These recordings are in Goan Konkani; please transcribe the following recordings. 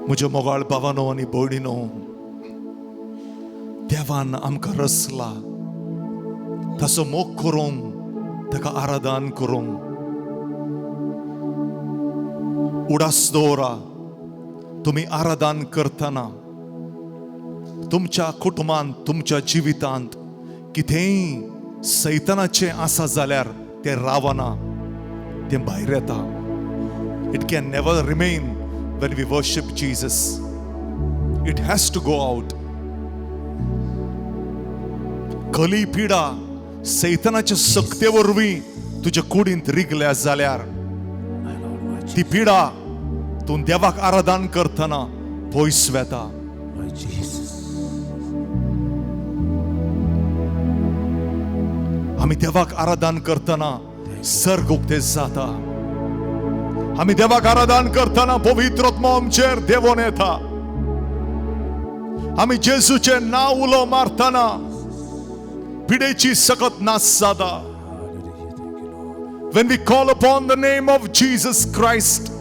म्हज्या मोगाळ भावानो आनी भयणीनो, देवान आमकां रचला ताचो मोग करूंक, ताका आराधन करूंक. उडास दवरा, तुमी आराधन करतना तुमच्या कुटुंबांत, तुमच्या जिवितांत कितेंय सैतानाचें आसा जाल्यार तें रावना, तें भायर येता. It can never remain when we worship Jesus. It has to go out. कली पिडा सैतानाच्या सक्ते वरवीं तुज्या कुडींत रिगल्या जाल्यार My Lord, my ती Jesus. पिडा तूं देवाक आराधन करतना पयस वेता. My Jesus. आमी देवाक आराधन करतना सर्ग उक्ते जाता. आमी देवाक आराधन करतना पवित्र आत्मो आमचेर देवोन येता. आमी जेजूचें नांव उलो मारतना पिडेची सकत नास जाता. Hallelujah. Thank you, Lord. When we call upon the name of Jesus Christ,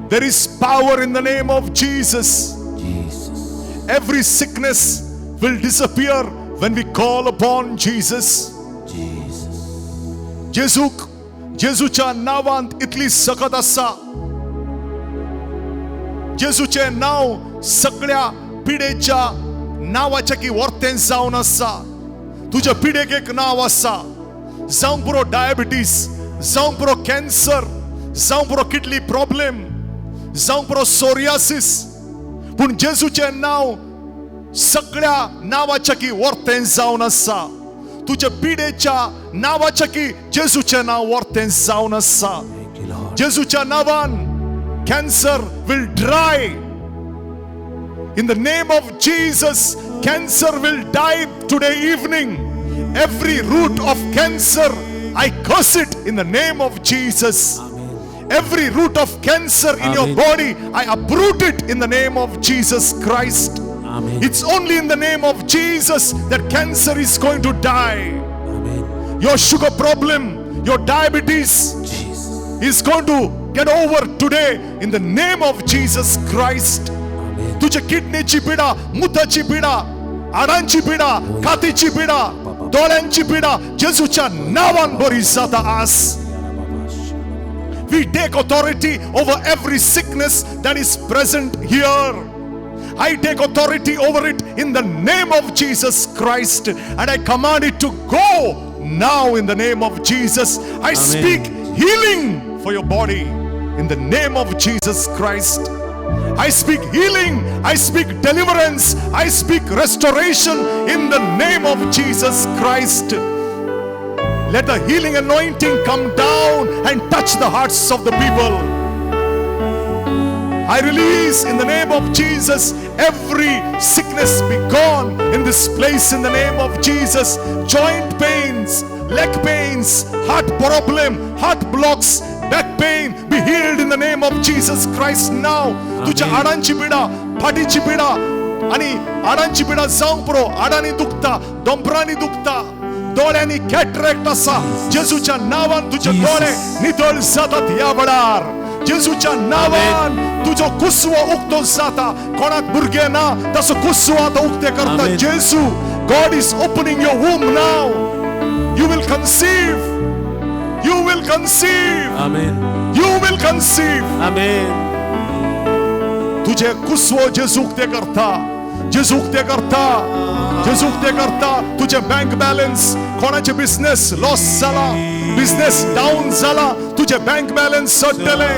there is power in the name of Jesus. Jesus. Every sickness will disappear when we call upon Jesus. Jesus. जेजूक, जेजूच्या नांवांत इतली सकत आसा. जेजूचें नांव सगळ्या पिडेच्या नांवाच्या की वर्तें जावन आसा. तुज्या पिडेक एक नांव आसा. जावं पुरो डायबिटीस, जावं पुरो कॅन्सर, जावं पुरो किडनी प्रॉब्लेम, जावं पुरो सोरियासीस, पूण जेजूचें नांव सगळ्या नांवाच्या की वर्तें जावन आसा. तुज्या पिडेच्या नांवाच्या की जेजूचें नांव वर्तें जावन आसा. Thank you, Lord. जेजूच्या नांवान cancer will dry. In the name of Jesus, cancer will die today evening. Every root of cancer, I curse it in the name of Jesus. Amen. Every root of cancer in your Amen. body, I uproot it in the name of Jesus Christ. Amen. It's only in the name of Jesus that cancer is going to die. Amen. Your sugar problem, your diabetes Jesus. is going to get over today in the name of Jesus Christ. Amen. तुझ्या किडनीची पिडा, मुताची पिडा, हाडांची पिडा, कातीची पिडा, दोळ्यांची पिडा जेजूच्या नांवान बरी जाता आज. We take authority over every sickness that is present here. I take authority over it in the name of Jesus Christ, and I command it to go now in the name of Jesus. I speak healing for your body in the name of Jesus Christ. I speak healing, I speak deliverance, I speak restoration in the name of Jesus Christ. Let the healing anointing come down and touch the hearts of the people. I release in the name of Jesus every sickness be gone in this place in the name of Jesus. Joint pains, leg pains, heart problem, heart blocks, back pain be healed in the name of Jesus Christ now. तुझ्या हाडांची पिडा, फाटीची पिडा आणि हाडांची पिडा जावंक पुरो. हाडांनी दुखता, दोंपरांनी दुखता, दोळ्यांनी कॅटरॅक्ट आसा, जेजूच्या नांवान तुझे Jesus. दोळे नितळ जातात ह्या वेळार. जेजूच्या नांवान तुजो कुसवो उक्तो जाता. कोणाक भुरगें ना ताचो कुसवो आतां उक्ते करता Amen. Jesu. God is opening your womb now. You will conceive. You will conceive. Amen. You will conceive. Amen. तुझे कुसवो जेजू उक्ते करता, जेजू उक्ते करता, जेजू उक्ते करता. तुझे बँक बॅलन्स, कोणाचे बिझनेस लॉस जाला, बिझनेस डावन जाला, तुझे बँक बॅलन्स चडटले,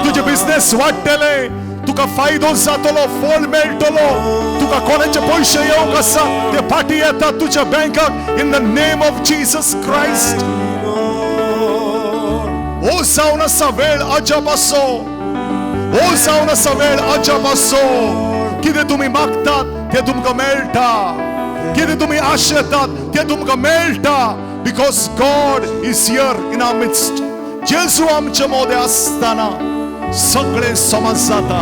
तुझे बिझनेस वाडटले, तुका फायदो जातलो, फळ मेळटलो. तुका कोणाचे पयशे येवंक आसा ते फाटी येता तुझ्या बँकाक in the name of Jesus Christ. ओ जावन आसा वेळ अजब असो, ओ जावन आसा वेळ अजब असो. कितें तुमी मागतात तें तुमकां मेळटा, कितें तुमी आशेतात तें तुमकां मेळटा. Because God is here in our midst. जेजू आमचे मोदें आसतना सगळें समज जाता.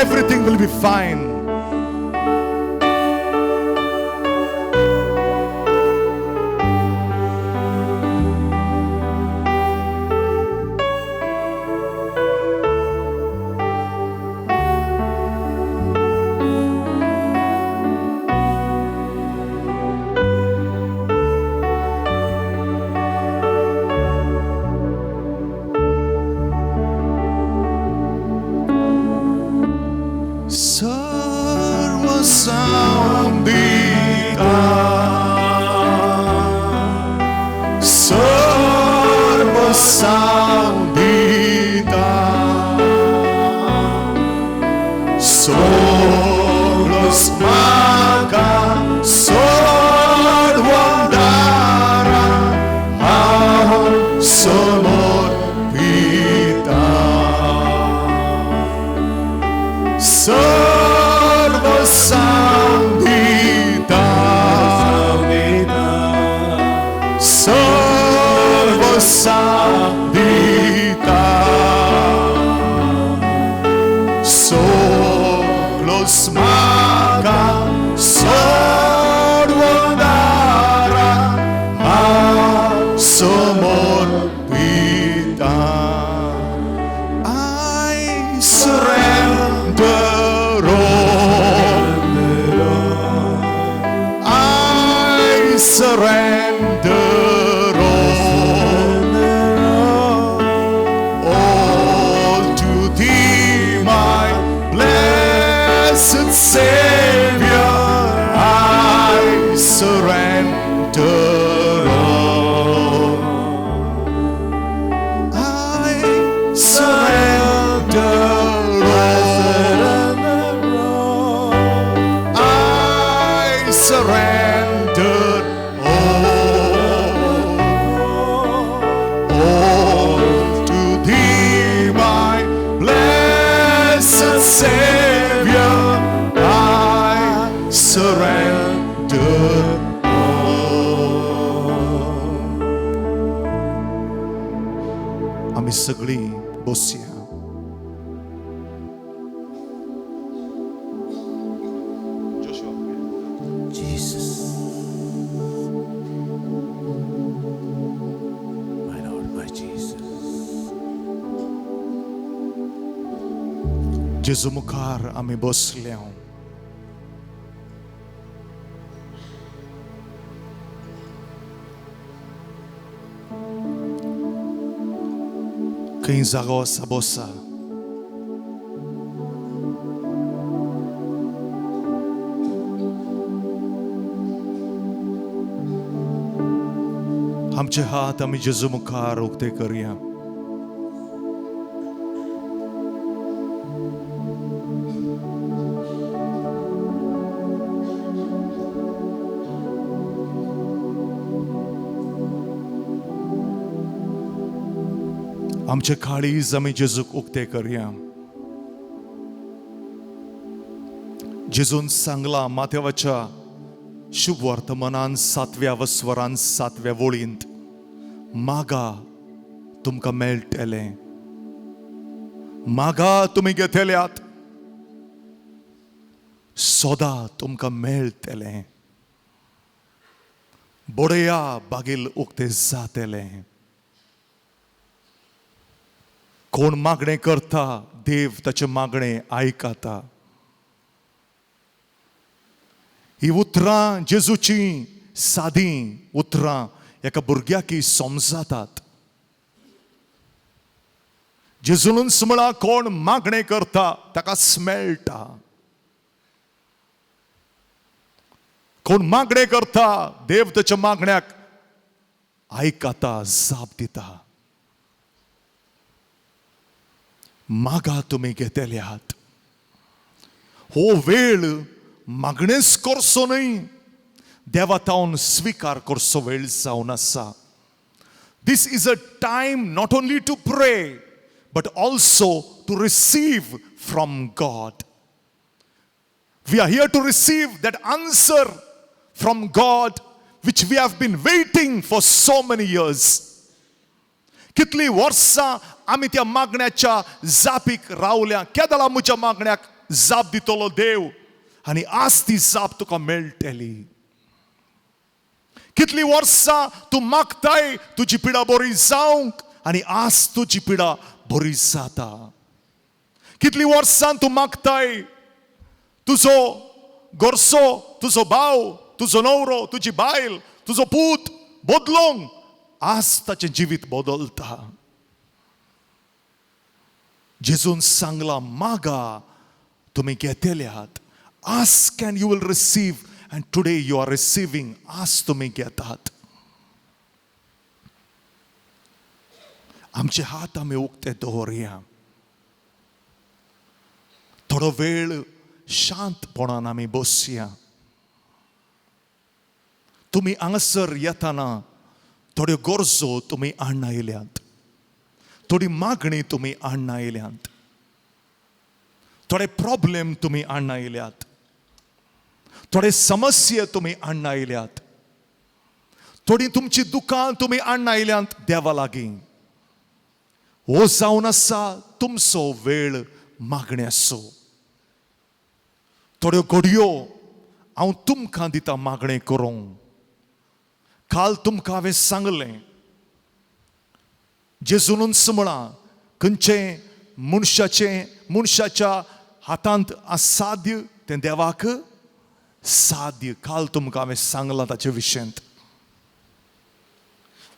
Everything will be fine. सांगता सोलोस म्हाका सोडवंदारा हांव समर्पिता सर्व सांगता सर्व सांगता सोलोस म्हाका सोडवंदारा हांव समर्पिता. I surrender all. I surrender all. All to thee, my blessed Savior, I surrender all. I surrender all. I surrender all. All to thee, my blessed Savior, I surrender all. आमी सगळीं बसया. Jesus. My Lord, my Jesus. जेजू मुखार आमी बसल्या. खंय जागो आसा बसा. आमचे हात आमी जेजू मुखार उक्ते करया. आमचे काळीज आमी जेजूक उक्ते करया. जेजून सांगला माथ्यावाच्या शुभ वर्तमानान 7व्या वस्वरान 7व्या वळींत, मागा तुमकां मेळटलें, मागा तुमी घेतल्यात, सोदा तुमकां मेळटलें, बडया बागील उक्ते जातलें. कोण मागणें करता देव ताचें मागणें आयकता. ही उतरां जेजूची सादी उतरां एका भुरग्याकी समजातात. जेजूनच म्हळां कोण मागणें करता ताका मेळटा. कोण मागणें करता देव ताच्या मागण्याक आयकता, जाप दिता. मागा तुमी घेतल्यात. हो वेळ मागणेच करचो न्हय, देवा तावन स्विकार करचो वेळ जावन आसा. This is a time not only to pray but also to receive from God. We are here to receive that answer from God which we have been waiting for so many years. कितली वर्सां आमी त्या मागण्याच्या जापीक रावल्या. केदळा म्हज्या मागण्याक जाप दितलो देव, आनी आज ती जाप तुका मेळटली. कितली वर्सां तूं मागताय तुजी पिडा बरी जावंक, आनी आज तुजी पिडा बरी जाता. कितली वर्सां तूं मागताय तुजो गोरसो, तुजो भाव, तुजो नवरो, तुजी बायल, तुजो पूत बदलूंक, आज ताचें जिवीत बदलता. जेजून सांगला मागा तुमी घेतल्यात. Ask and you will receive, and today you are receiving. आज तुमी घेतात. आमचे हात आमी उक्ते दवरया. थोडो वेळ शांतपणान आमी बसया. तुमी हांगासर येताना थोड्यो गरजो तुमी हाडून आयल्यात, थोडी मागणी तुमी हाडून आयल्यात, थोडे प्रॉब्लेम तुमी हाडून आयल्यात, थोडे समस्या तुमी हाडून आयल्यात, थोडी तुमची दुकां तुमी हाडून आयल्यात देवा लागीं. हो जावन आसा तुमचो वेळ मागण्याचो. थोड्यो घडयो हांव तुमकां दिता मागणें करूंक. काल तुमकां हांवें सांगलें, जेजूनच म्हळां खंयचें मनशाचें मनशाच्या हातांत असाध्य तें देवाक साध्य. काल तुमकां हांवें सांगलां ताचे विशयांत.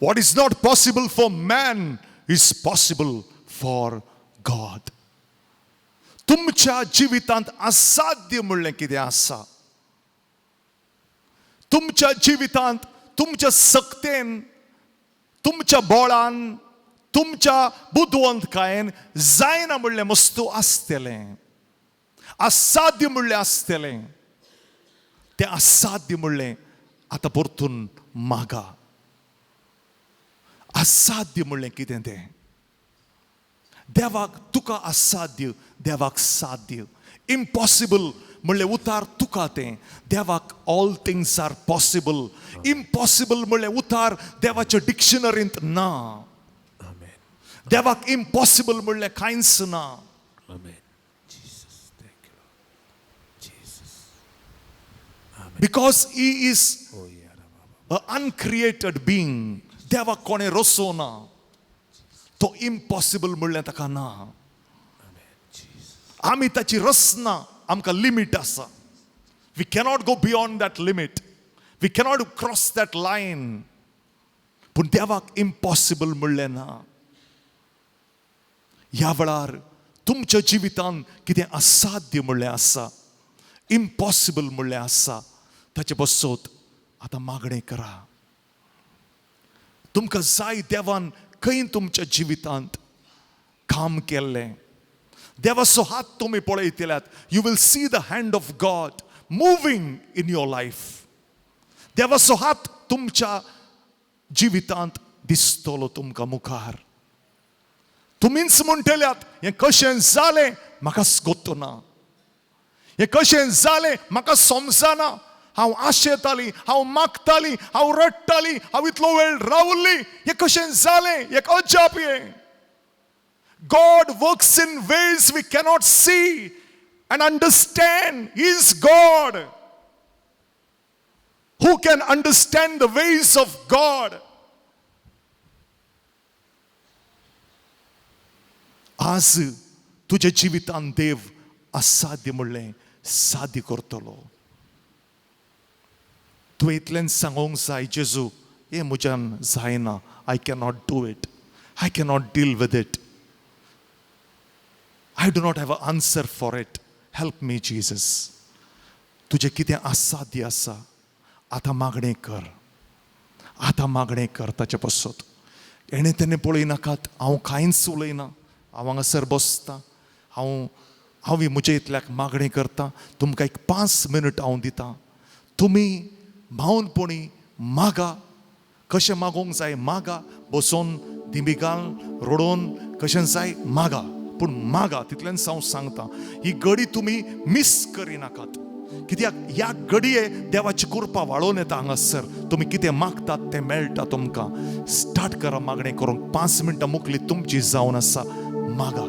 What is not possible for man is possible for God. तुमच्या जिवितांत असाध्य म्हणलें कितें आसा? तुमच्या जिवितांत तुमच्या सक्तेन, तुमच्या बोळान, तुमच्या बुदवंतकायेन जायना म्हणलें वस्तू आसतलें, असाध्य म्हणलें आसतलें. तें असाध्य म्हणलें आतां परतून मागा. असाध्य म्हणलें कितें तें? देवाक तुका असाध्य, देवाक साध्य. इम्पॉसिबल म्हणलें उतार तुका तें, देवाक all things are possible. Impossible म्हणलें उतार देवाच्या डिक्शनरींत ना. देवाक इम्पॉसिबल म्हणलें कांयच ना. Because he is a uncreated being. देवाक कोणें रचो ना, तो इम्पॉसिबल म्हणलें ताका ना. आमी ताची रचना, आमकां लिमीट आसा. We cannot go beyond that limit, we cannot cross that line. पूण देवाक इम्पॉसिबल म्हणलें ना. ह्या वेळार तुमच्या जिवितांत कितें असाध्य म्हणलें आसा, इम्पॉसिबल म्हणलें आसा, ताचे बसत आतां मागणें करा. तुमकां जाय देवान खंय तुमच्या जिवितांत काम केल्लें, देवाचो हात तुमी पळयतल्यात. You will see the hand of God moving in your life. देवाचो हात तुमच्या जिवितांत दिसतलो तुमकां मुखार. तुमीच म्हणटल्यात हें कशें जालें म्हाका गोत्तो ना, हें कशें जालें म्हाका समजना, हांव आशेताली, हांव मागताली, हांव रडटाली, हांव इतलो वेळ रावल्ली, हें कशें जालें, एक अजाप हें. God works in ways we cannot see and understand. He is God. Who can understand the ways of God? आज तुझ्या जिवितान देव असाध्य म्हणलें साध्य करतलो. तुवें इतल्यान सांगूंक जाय, जेजू हें म्हज्यान जायना, I cannot do it, I cannot deal with it, I do not have an answer for it. Help me, Jesus. तुझें कितें असाध्य आसा आतां मागणें कर, आतां मागणें कर ताचे पासत. हेणें तेणें पळयनाकात, हांव कांयच उलयना, हांव हांगासर बसतां, हांव म्हजे इतल्याक मागणें करतां. तुमकां एक 5 मिनट हांव दितां, तुमी मावनपणी मागा. कशें मागूंक जाय मागा, बसोन दिंबी घाल रडोन कशें जाय मागा, पूण मागा. तितल्यान हांव सांगता, ही घडी तुमी मीस करिनाकात. कित्याक ह्या घडये देवाची कृपा वाळोवन येता हांगासर. तुमी कितें मागतात तें मेळटा तुमकां. स्टार्ट करा मागणें करूंक. 5 मिनटां मुखली तुमची जावन आसा, मागा.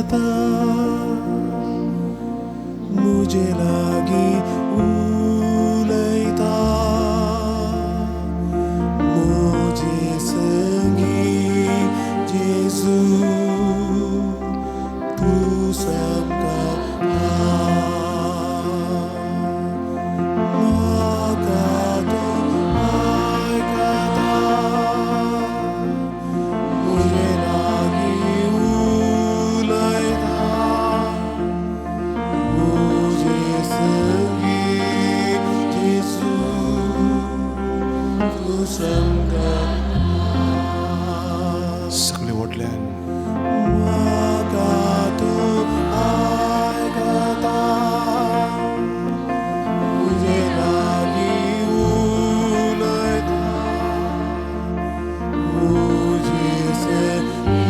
आयकता मुझे लागी उलयता मुझे संगी जेजू तूं सामका म्हाका तूं आयकता मुझे लागी उलयता मुझे संगी जेजू तूं सामका सगळे व्हडल्यान म्हाका तूं आयकता मुझे लागी उलयता मुझे संगी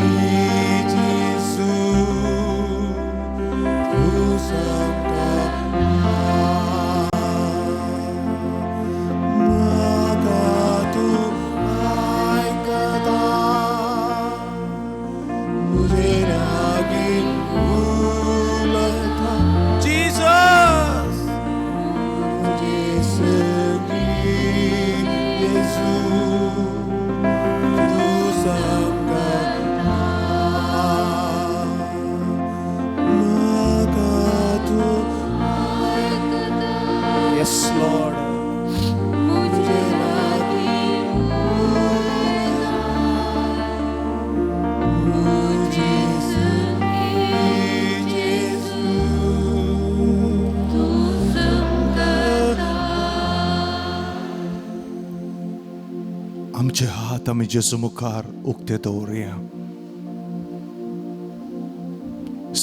जेजू तूं सामका म्हाका तूं आयकता मुझे लागी उलयता Jesus! मुझे संगी जेजू तूं सामका म्हाका तूं Yes, Lord. मुझे लागी मुझे संगी जेजू आमचे हात आमी जेजू मुखार उक्ते दवरुया.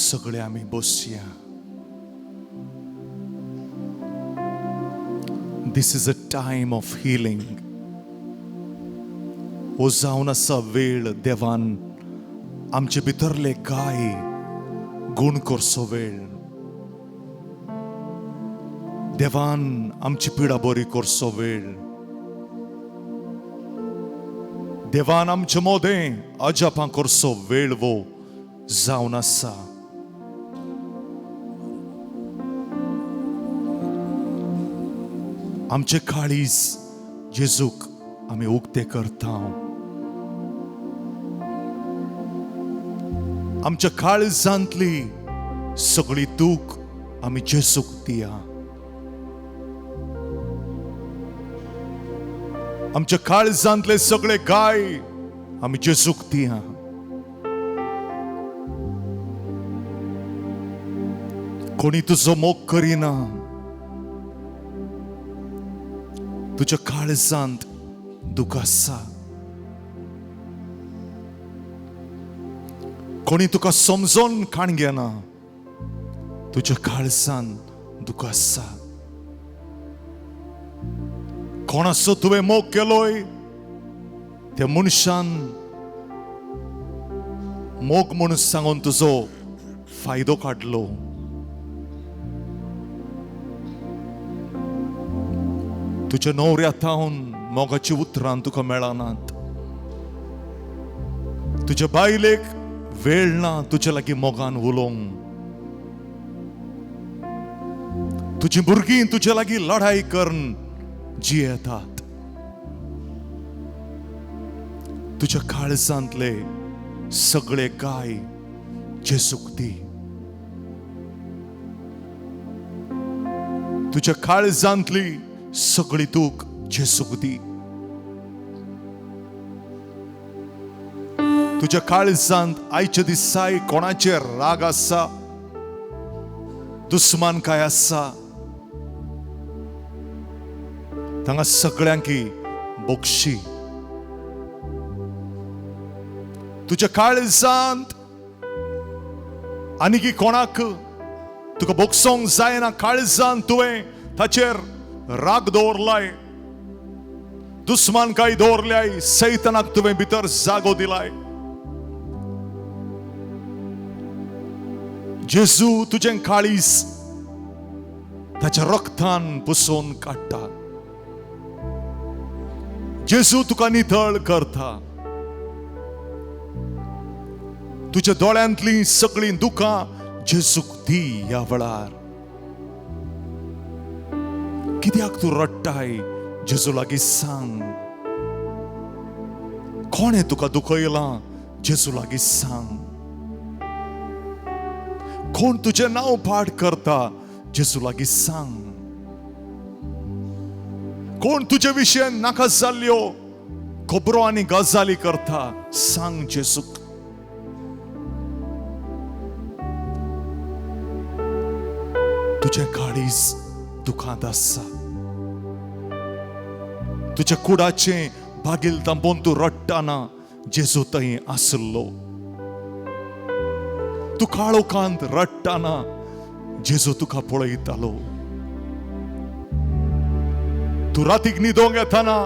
सगळे आमी बसया. This is a time of healing. हो जावन आसा वेळ देवान आमचे भितरले गाय गूण करचो वेळ. देवान आमची पिडा बरी करचो वेळ. देवान आमचे मोदें अजापां करचो वेळ वो जावन आसा. आमचे काळीज जेजूक आमी उक्ते करता. आमच्या काळजांतली सगळी दूख आमी जेजूक दिया. आमच्या काळजांतले सगळे गाय आमी जेजूक दिया. कोणी तुजो मोग करिना, तुज्या काळजांत दुख आसा. कोणी तुका समजोन काण घेना, तुज्या काळजांत दुख आसा. कोणाचो तुवें मोग केलोय त्या मनशान मोग म्हणून सांगून तुजो फायदो काडलो. तुज्या न्हवऱ्या थावन मोगाची उतरां तुका मेळनात. तुज्या बायलेक वेळ ना तुज्या लागीं मोगान उलोवंक. तुजी भुरगीं तुज्या लागीं लढाई करून जियेतात. तुज्या काळजांतले सगळे गाय जेजूक दी. तुज्या काळजांतली सगळी दूख जेजूक दी. तुज्या काळजांत आयच्या दिसाय कोणाचेर राग आसा, दुस्मान काय आसा, तांगा सगळ्यांकी बक्षी. तुज्या काळजांत आनीकी कोणाक तुका बोगसोंक जायना, काळजांत तुवें ताचेर राग दवरलाय, दुस्मान काय दवरल्याय, सैतानाक तुवें भितर जागो दिलाय. जेजू तुजें काळीज ताच्या रक्तान पुसोवन काडटा. जेजू तुका नितळ करता. तुज्या दोळ्यांतलीं सगळीं दुकां जेजूक दी ह्या वेळार. कित्याक तूं रडटाय जेजू लागीं सांग. कोणें तुका दुखयलां जेजू लागीं सांग. कोण तुजें नांव पाड करता जेजू लागीं सांग. कोण तुजे विशयान नाका जाल्ल्यो खबरो आनी गजाली करता सांग जेजूक. तुजें काळीज दुखांत आसा, तुज्या कुडाचें बागील तांबोवन तूं रडटाना जेजू थंय आसलो. तूं काळोखांत रडटाना जेजू तुका पळयतालो. तूं रातीक न्हिदोंक येताना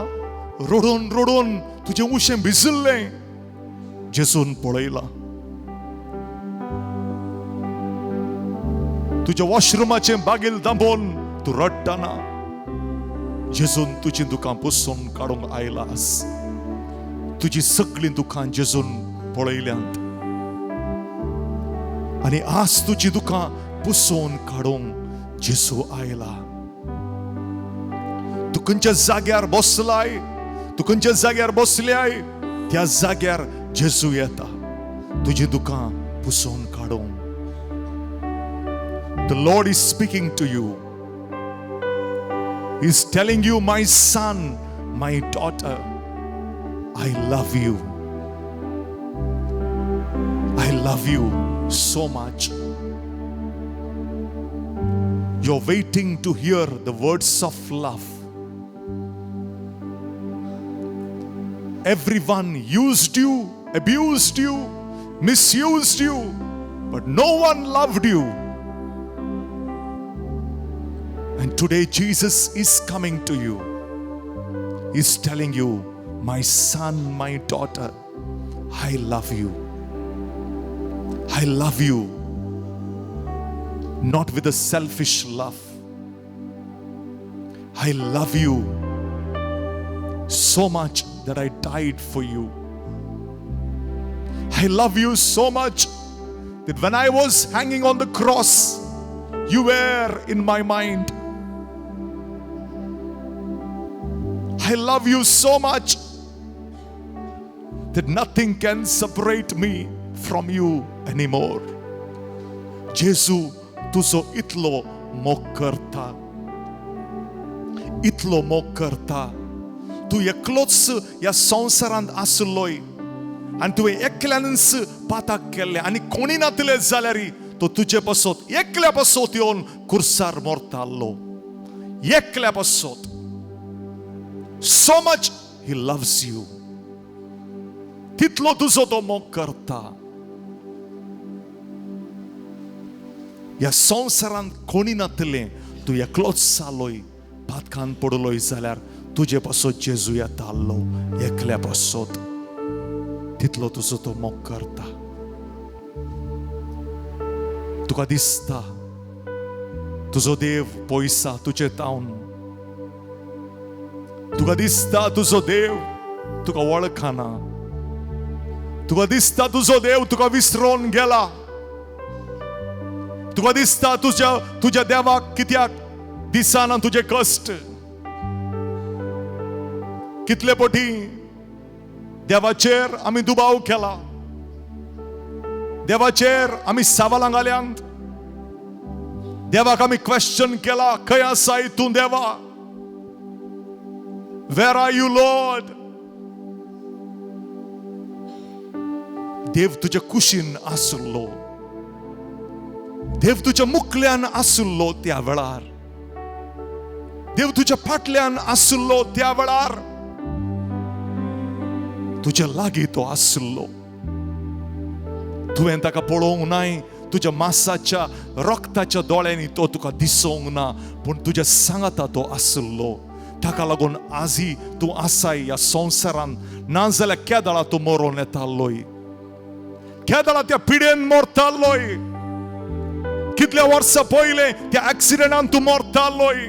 रडून रडून तुजें उशें भिजिल्लें जेजून पळयलां. तुज्या वॉशरुमाचें बागील दांबोवन तूं रडटाना जेजून तुजीं दुकां पुसून काडूंक आयलास. तुजी सगळीं दुकां जेजून पळयल्यांत आनी आज तुजी दुकां पुसून काडूंक जेजू आयला. तूं खंयच्या जाग्यार बसलाय, तूं खंयच्या जाग्यार बसल्याय त्या जाग्यार जेजू येता तुजी दुकां पुसून काडूंक. The Lord is speaking to you. He is telling you, my son, my daughter, I love you. I love you so much. You're waiting to hear the words of love. Everyone used you, abused you, misused you, but no one loved you. And today Jesus is coming to you. He's telling you, my son, my daughter, I love you. I love you. Not with a selfish love. I love you so much that I died for you. I love you so much that when I was hanging on the cross, you were in my mind. I love you so much that nothing can separate me from you anymore. जेजू तुजो इतलो मोग करता, इतलो मोग करता. तूं एकलोच ह्या संवसारांत आसलोय आनी तुवें एकल्यानच पाताक केल्लें आनी कोणी नातले जाल्यार तो तुजे पासत एकल्या पासत येवन कुर्सार मरतालो, एकल्या पासत. So much he loves you. तितलो तुजो तो मोग करता. ह्या संवसारांत कोणी नातलें, तूं एकलोच जालोय, पातकान पडलोय जाल्यार तुजे पासत जेजू येतालो एकल्या पासत. तितलो तुजो तो मोग करता. तुका दिसता तुजो देव पयसा तुजे तावन, तुका दिसता तुजो देव तुका वळखना, तुका दिसता तुजो देव तुका विसरून गेला, तुका दिसता तुज्या तुज्या देवाक कित्याक दिसना तुजे कश्ट. कितले पटी देवाचेर आमी दुबाव केला, देवाचेर आमी सवालां घाल्यांत, देवाक आमी क्वेश्चन केला, खंय आसाय तूं देवा? Where are you, Lord? देव तुज्या कुशीन आसलो, देव तुज्या मुखल्यान आसलो त्या वेळार, देव तुज्या फाटल्यान आसलो त्या वेळार, तुज्या लागीं तो आसलो. तुवें ताका पळोवंक नाय, तुज्या मासाच्या रक्ताच्या दोळ्यांनी तो तुका दिसोंक ना, पूण तुज्या सांगाता तो आसलो. ताका लागून आजी तूं आसाय ह्या संवसारान, ना जाल्यार केदळा तूं मरोन येतालोय, केदळा त्या पिडेन मरतालोय, कितल्या वर्सां पयलें त्या एक्सिडेंटान तूं मरतालोय.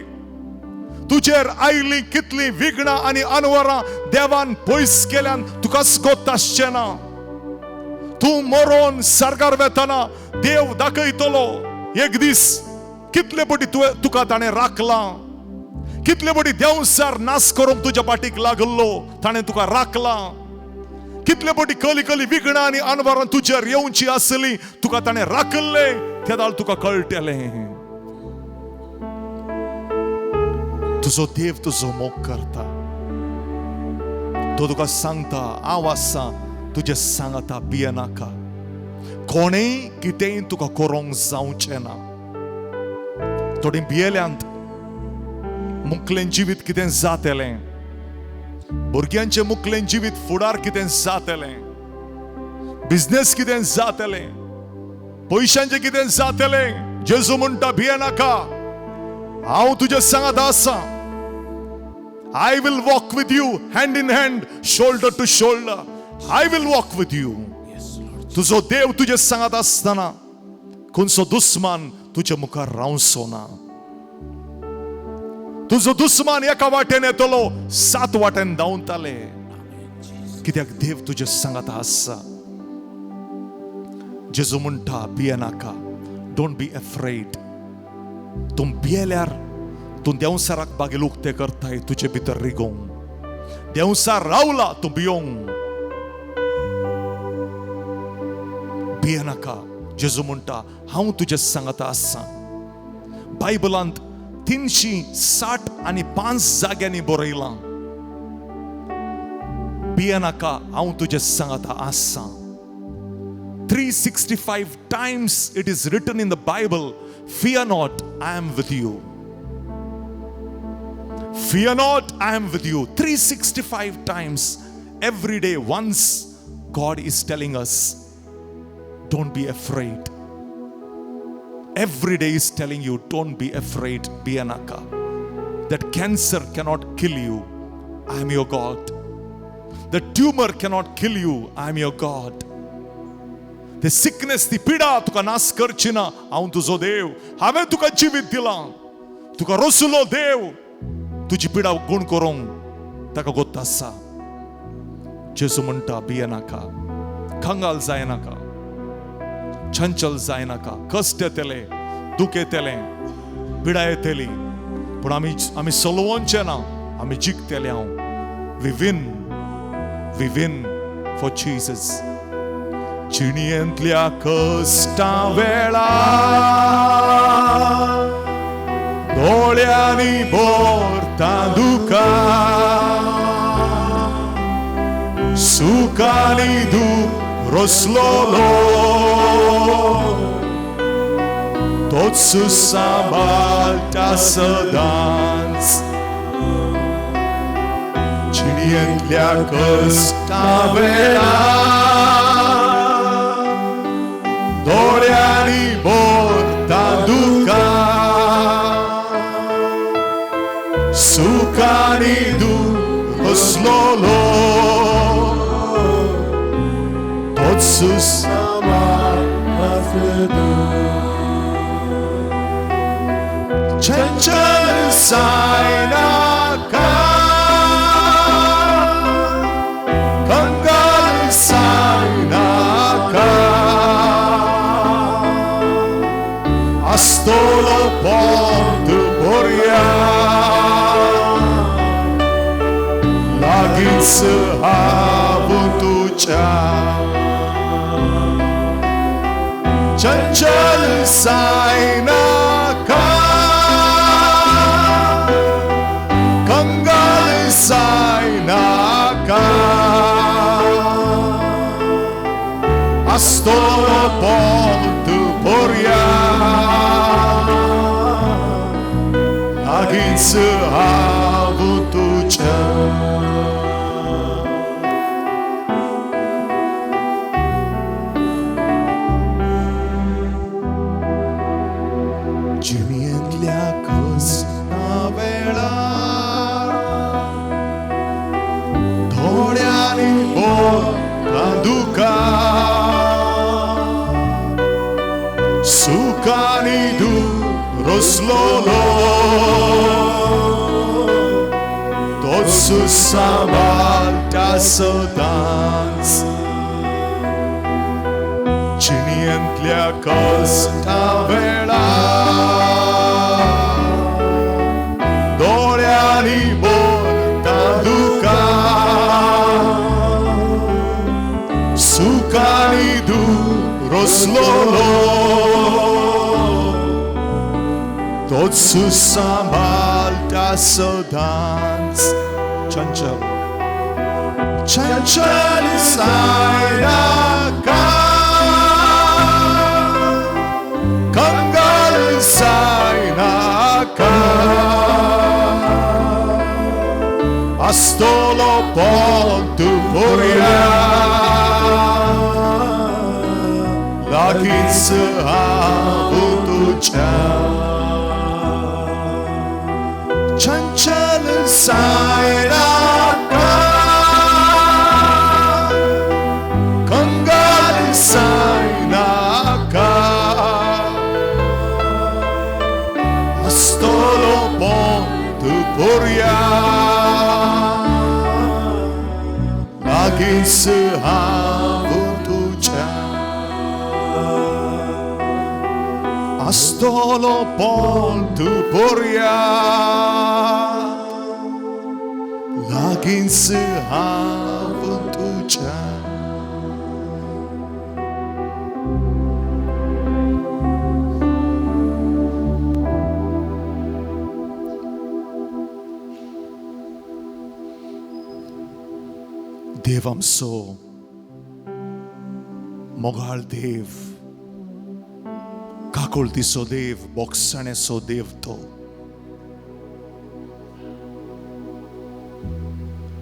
तुजेर आयली कितली विघ्नां आनी अनवरां देवान पयस केल्यान तुका गोत आसचें ना. तूं मरोन सरकार वेतना देव दाखयतलो एक दीस कितले पटी तुवें तुका ताणें राखलां, कितले पटी देंवसार नाश करूंक तुज्या पाटीक लागल्लो ताणें तुका राखलां, कितले पटी कली कली विघ्नां आनी अनवरां तुजेर येवची आसली तुका ताणें राखल्लें, तेदाळ तुका कळटलें तुजो देव तुजो मोग करता. तो तुका सांगता हांव आसा तुजें सांगता, भियेनाका, कोणेय कितेंय तुका करूंक जावचें ना. थोडीं भियेल्यांत मुखलें जिवीत कितें जातलें, भुरग्यांचें मुखलें जिवीत फुडार कितें जातलें, बिजनेस कितें जातलें, पयशांचें कितें जातलें. जेजू म्हणटा भियेनाका, हांव तुज्या सांगात आसा. I will walk with you hand in hand, shoulder to shoulder. I will walk with you. तुजो देव तुजे सांगात आसतना खंयचो दुस्मान तुजे मुखार रावचो ना. तुजो दुस्मान एका वाटेन येतलो, सात वाटेन धांवताले, कित्याक देव तुजे सांगात आसा. जेजू म्हणटा भियेनाका, don't be afraid. तूं भियेल्यार तूं देंवसाराक बागेल उक्ते करताय तुजे भितर रिगोवंक. देंवसार रावला तूं भियोंक, भियेनाका. जेजू म्हणटा हांव तुजे सांगात आसा. बायबलांत 365 जाग्यांनी बरयलां भियेनाका हांव तुजे सांगात आसा. 365 times it is written in the Bible, fear not, I am with you. Fear not, I am with you. 365 times, every day once, God is telling us, don't be afraid. Every day is telling you, don't be afraid, भियेनाका. That cancer cannot kill you, I am your God. The tumor cannot kill you, I am your God. The sickness, ती पिडा तुका नाश करची ना, हांव तुजो देव. हांवें तुका जिवीत दिलां, तुका रसलो देव तुजी पिडा गूण करूंक ताका गोत्त आसा. जेजू म्हणटा भियेनाका, कंगाल जायनाका, चंचल जायनाका. कश्ट येतले, दूख येतलें, पिडा येतली, पूण आमी आमी सलोवचे ना, आमी जिखतले. हांव we win, we win for Jesus. जिणेंतल्या कश्टां वेळार दोळ्यांनी भरता दुकां, सुखांनी दूख रसलोलो तोच सांबाळटा सदांच. जिणेंतल्या कश्टां वेळार दोळ्यांनी भरता दुकां, सुखांनी दूख रसलोलो तोच सांबाळटा सदांच. चंचल जायनाका, कंगाल जायनाका, आसतलो पोंत बोरया लागींच हांव तुज्या. चंचल जायनाका, कंगाल जायनाका, आसतलो पोंत बोरया लागींच हांव तुज्या. जिणेंतल्या कश्टां वेळार दोळ्यांनी भरता दुकां, सुखांनी दूख रसलोलो तोच सांबाळटा सदांच. सगल्या कश्टा वेळा दोळ्यांनी भरता दुकां सुखांनी दुरसलोलो तोच सांबाळटा सदांच चंचल चंचल जायनाका कंगाल जायनाका आसतलो पोंत पुरया लागींच हांव तुज्या चंचल जायनाका कंगाल जायनाका आसतलो पोंत पुरया लागींच हांव तुज्या आसतलो पोंत पुरया लागींच हांव तुज्या. देव आमचो मोगाळ देव, काकुळतीचो देव, बोगसाण्याचो देव तो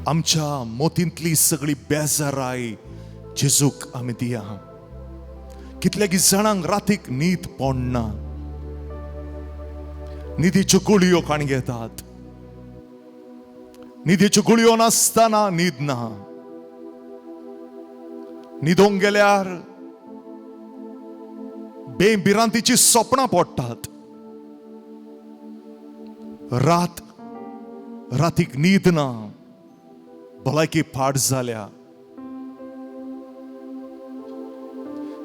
आमच्या मोतींतली सगळी बेजाराय जेजूक आमी दिया. कितल्यागी जाणांक रातीक न्हीद पडना, न्हिदीच्यो गुळयो काण घेतात, न्हिदेच्यो गुळयो नासतना न्हीद ना, न्हिदोंक गेल्यार बेभिरांतीची सपनां पडटात, रात रातीक न्हीद ना, भलायकी पाड जाल्या.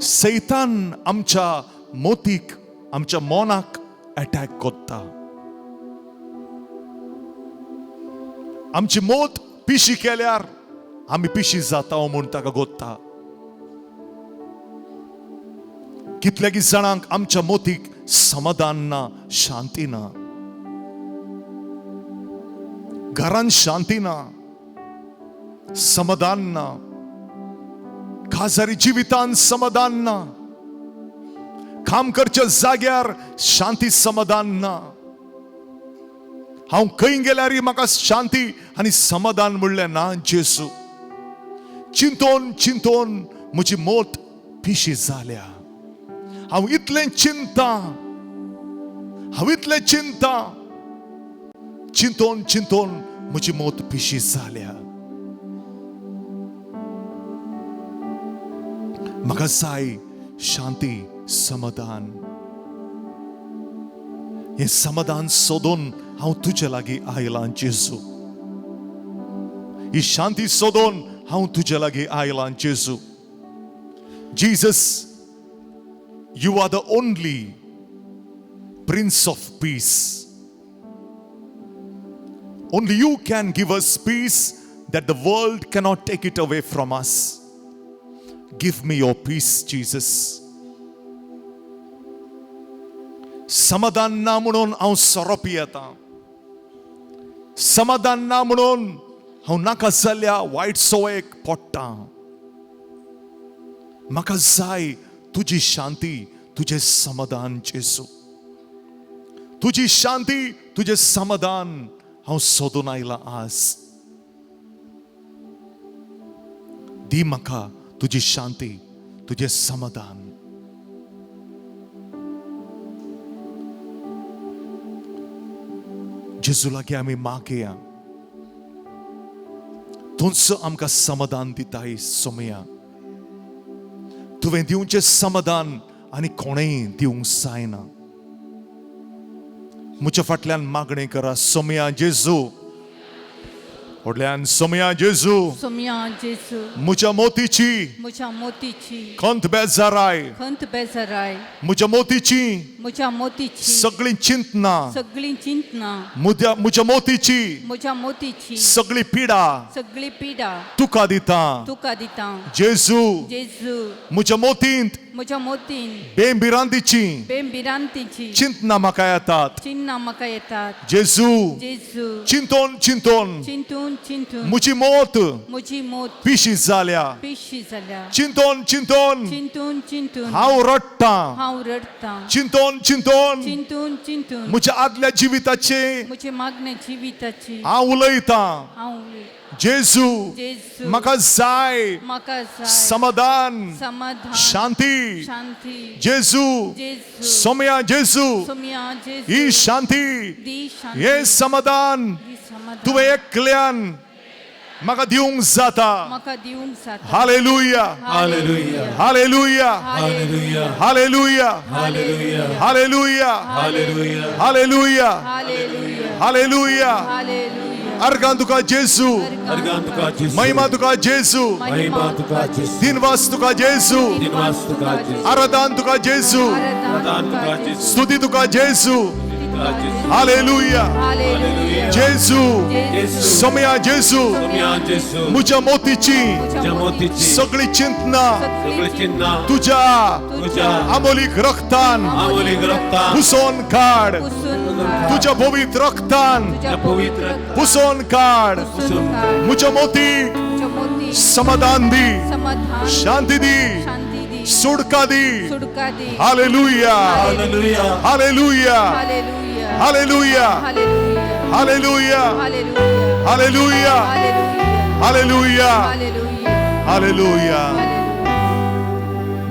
सैतान आमच्या मोतीक आमच्या मनाक अटॅक करता. आमची मोत पिशी केल्यार आमी पिशी जाता म्हूण ताका गोत्ता. कितल्यागी जाणांक आमच्या मोतीक समाधान ना, शांती ना, घरान शांती ना, समाधान ना, खाजारी जिवितान समाधान ना, काम करच्या जाग्यार शांती समाधान ना. हांव खंय गेल्यार म्हाका शांती आनी समाधान म्हणलें ना जेजू. चिंतोन चिंतोन म्हजी मोत पिशी जाल्या. हांव इतलें चिंता, हांव इतलें चिंता, चिंतोन चिंतोन म्हजी मोत पिशी जाल्या. म्हाका जाय शांती समाधान. हें समाधान सोदून हांव तुजे लागीं आयलां जेजू. ही शांती सोदून हांव तुजे लागीं आयलां जेजू. Jesus, you are the only Prince of Peace. Only you can give us peace that the world cannot take it away from us. Give me your peace, Jesus. समाधान ना म्हणून हांव सोरो पियेता, समाधान ना म्हणून हांव नाका जाल्ल्या वायट संवयेक पडटा. म्हाका जाय तुजी शांती, तुजें समाधान जेजू. तुजी शांती, तुजें समाधान हांव सोदून आयलां आज. दी म्हाका तुजी शांती, तुजें समाधान. जेजू लागीं आमी मागया, तूंच आमकां समाधान दिताय सोमया. तुवें दिवचें समाधान आनी कोणेंय दिवंक जायना. म्हज्या फाटल्यान मागणें करा. सोमया जेजू, व्हडल्यान सोमया जेजू, सोमया जेजू, म्हज्या मोतीची म्हज्या मोतीची खंत बेजाराय, खंत बेजाराय, म्हज्या मोतीची म्हज्या मोतीची सगळीं चिंतना, सगळीं चिंतना, म्हज्या मोतीची म्हज्या मोतीची सगळी पिडा सगळी पिडा तुका दिता. तुका दिता. जेजू, जेजू, म्हज्या मोतींत म्हज्या मोतीन बेंभिरांतीची बेंभिरांतीची चिंतना म्हाका येतात. चिन्नां म्हाका येतात. जेजू, जेजू, चिंतून चिंतून चिंतून चिंतून म्हजी मोत म्हजी मोत पिशी जाल्या. पिशी जाल्या. चिंतून चिंतून चिंतून चिंतून हांव रडटां. हांव रडटां. चिंतून चिंतून चिंतून चिंतून म्हज्या आदल्या जिविताचे म्हजे मागणे जिविताची हांव उलयतां. हांव जेजू, जेजू, म्हाका जाय म्हाका जाय समाधान, समाधान, शांती. शांती. जेजू, जेजू, सोमया जेजू, सोमया जेजू, ही शांती, दी शांती, हें समाधान दी समाधान तुवें एकल्यान म्हाका दिवंक जाता. म्हाका दिवंक जाता. Hallelujah, hallelujah, hallelujah, hallelujah, hallelujah, hallelujah, hallelujah, hallelujah, hallelujah, hallelujah, hallelujah. Hallelujah. अर्गां तुका जेजू, अर्गां तुका जेजू, महिमा तुका जेजू, महिमा तुका जेजू, दिनवास तुका जेजू, दिनवास तुका जेजू, आराधन तुका जेजू, आराधन तुका जेजू, स्तुती तुका जेजू. तुका जेजू. हालेलुया. हालेलुया. जेजू, जेजू, सोमया जेजू, सोमया जेजू, म्हज्या मोतीची म्हज्या मोतीची सगळी चिंतना सगळी चिंतना तुज्या तुज्या आमोलीक रक्तान आमोलीक रक्तान पुसोन काड. पुसून काड. तुज्या पवित्र रक्तान तुज्या पवित्र पुसोन काड. पुसून काड. म्हज्या मोतीक म्हज्या मोतीक समाधान दी, समाधान, शांती दी, शांती दी, सुटका दी. सुटका दी. Hallelujah, hallelujah, hallelujah, hallelujah, hallelujah, hallelujah, hallelujah, hallelujah, hallelujah, hallelujah, hallelujah, hallelujah, hallelujah. Hallelujah.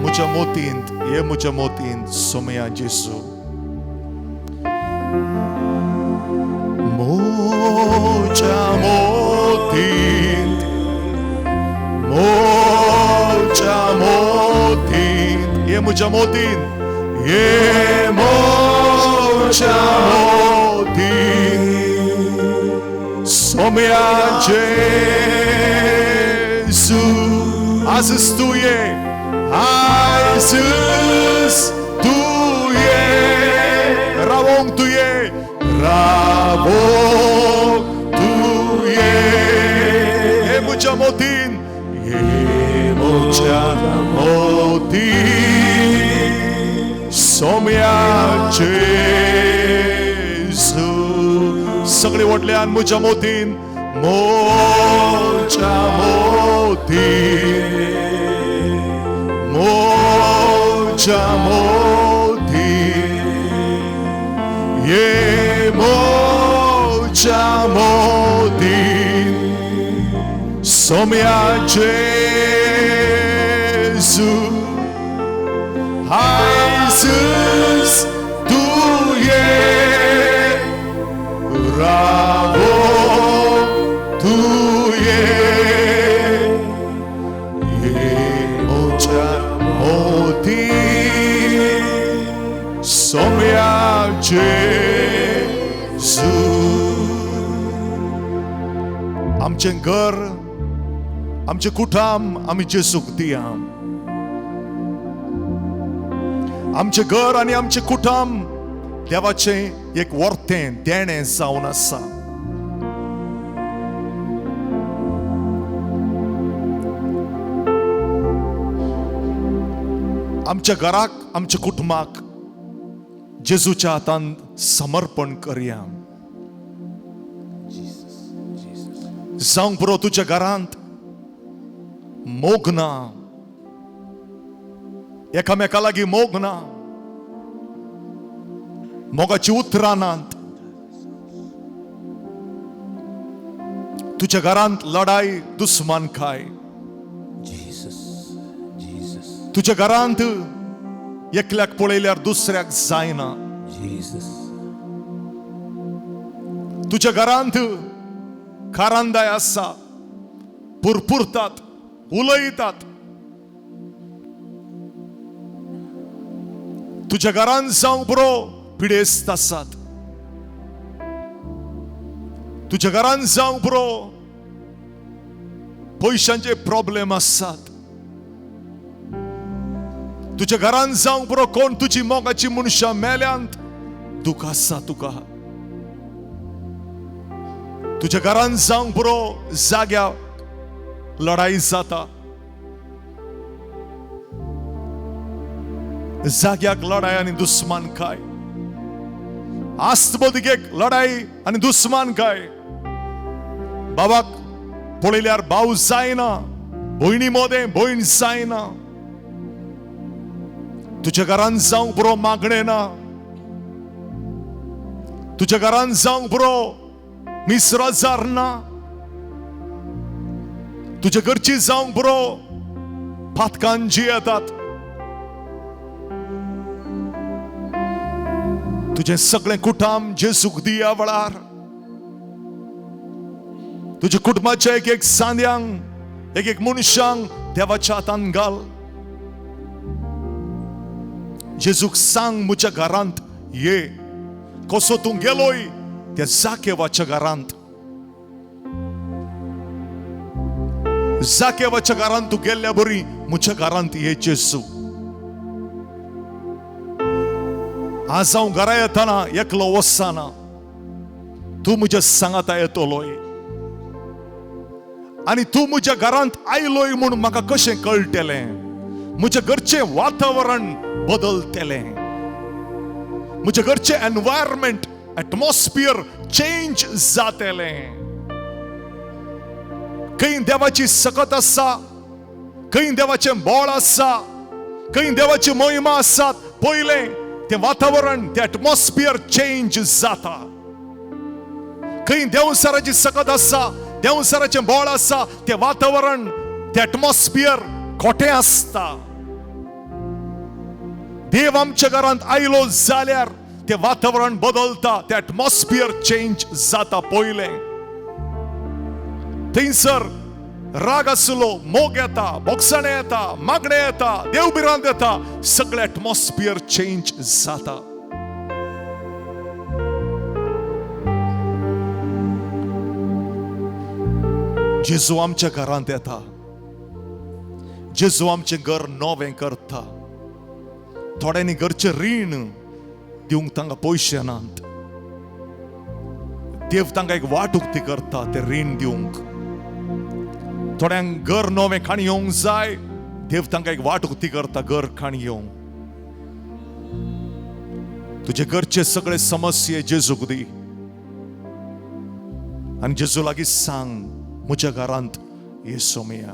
म्हज्या मोतींत, हे म्हज्या मोतींत सोमया जेजू, म्हज्या मोतींत, म्हज्या मोतींत, हे म्हज्या मोतींत, हे म्हज्या मोतींत सोमया जेजू. आजच तुवें, आजच तुवें रावोंक तुवें, रावोंक तुवें. हे म्हज्या मोतीन, हे म्हज्या मोतीन सोमया जेजू. सगळे व्हडल्यान म्हज्या मोतीन, म्हज्या मोतीन, म्हज्या मोतीन, हे म्हज्या मोतीन सोमया जेजू. आयजच तुवें रावोंक तुवें, हे म्हज्या मोतीन सोमया जेजू. आमचें घर, आमचें कुटाम आमी जेजूक दिया. आमचें घर आनी आमचें कुटाम देवाचें एक वर्तें देणें जावन आसा. आमच्या घराक, आमच्या कुटुंबाक जेजूच्या हातान समर्पण करया. जावंक पुरो तुज्या घरांत मोग ना, एकामेका लागीं मोग ना, मोगाची उतरां नात. तुज्या घरांत लढाय, दुस्मानकाय. तुज्या घरांत एकल्याक पळयल्यार दुसऱ्याक जायना. तुज्या घरांत कारांदाय आसा, पुरपुरतात, उलयतात. तुज्या घरांत जावंक बरो पिडेस्त आसात. तुज्या घरांत जावंक बरो पयशांचे प्रॉब्लेम आसात. तुज्या घरान जावंक पुरो कोण तुजी मोगाची मनशां मेल्यांत, दुख आसा तुका. तुज्या घरान जावंक पुरो जाग्या लढाई जाता, जाग्याक लढाई आनी दुस्मान काय, आस्तबोदिकेक लढाई आनी दुस्मान काय. बाबाक पळयल्यार भाव जायना, भयणी मोदें भयण जायना. तुज्या घरान जावंक पुरो मागणें ना, तुज्या घरान जावंक पुरो मिसराजार ना, तुज्या घरची जावंक पुरो पातकान जियेतात. तुजें सगळें कुटाम जेजूक दिया वेळार, तुज्या कुटुंबाच्या एक एक सांद्यांक, एक एक मनशांक देवाच्या हातान घाल. जेजूक सांग म्हज्या घरांत ये, कसो तूं गेलोय त्या जाकेवाच्या घरांत, जाकेवाच्या घरांत तूं गेल्ल्या बरी म्हज्या घरांत ये जेजू. आज हांव घरा येतना एकलो वचना, तूं म्हज्या सांगाता येतलोय आनी तूं म्हज्या घरांत आयलोय म्हूण म्हाका कशें कळटलें? म्हज्या घरचें वातावरण बदलतलें, म्हज्या घरचें एनवायरमेंट, एटमॉस्फियर चेंज जातलें. खंय देवाची सकत आसा, खंय देवाचें बळ आसा, खंय देवाची मोहिमा आसात, पयलें तें वातावरण, तें एटमॉस्फियर चेंज जाता. खंय देवसाराची सकत आसा, देवसाराचें बळ आसा, तें वातावरण, तें एटमॉस्फियर खोटें आसता. देव आमच्या घरांत आयलो जाल्यार तें वातावरण बदलता, तें एटमॉस्फियर चेंज जाता. पयलें थंयसर राग आसलो, मोग येता, बोगसणें येता, मागणें येता, देव भिरांत येता, सगळें एटमॉस्फियर चेंज जाता. जेजू आमच्या घरांत येता, जेजू आमचें घर नवें करता. थोड्यांनी घरचें रीण दिवंक तांकां पयशे नात, देव तांकां एक वाट उक्ती करता तें रीण दिवंक. थोड्यांक घर नवें खाण येवंक जाय, देव तांकां एक वाट उक्ती करता घर खाण येवंक. तुजे घरचे सगळे समस्ये जेजूक दी आनी जेजू लागीं सांग म्हज्या घरांत ये सोमया.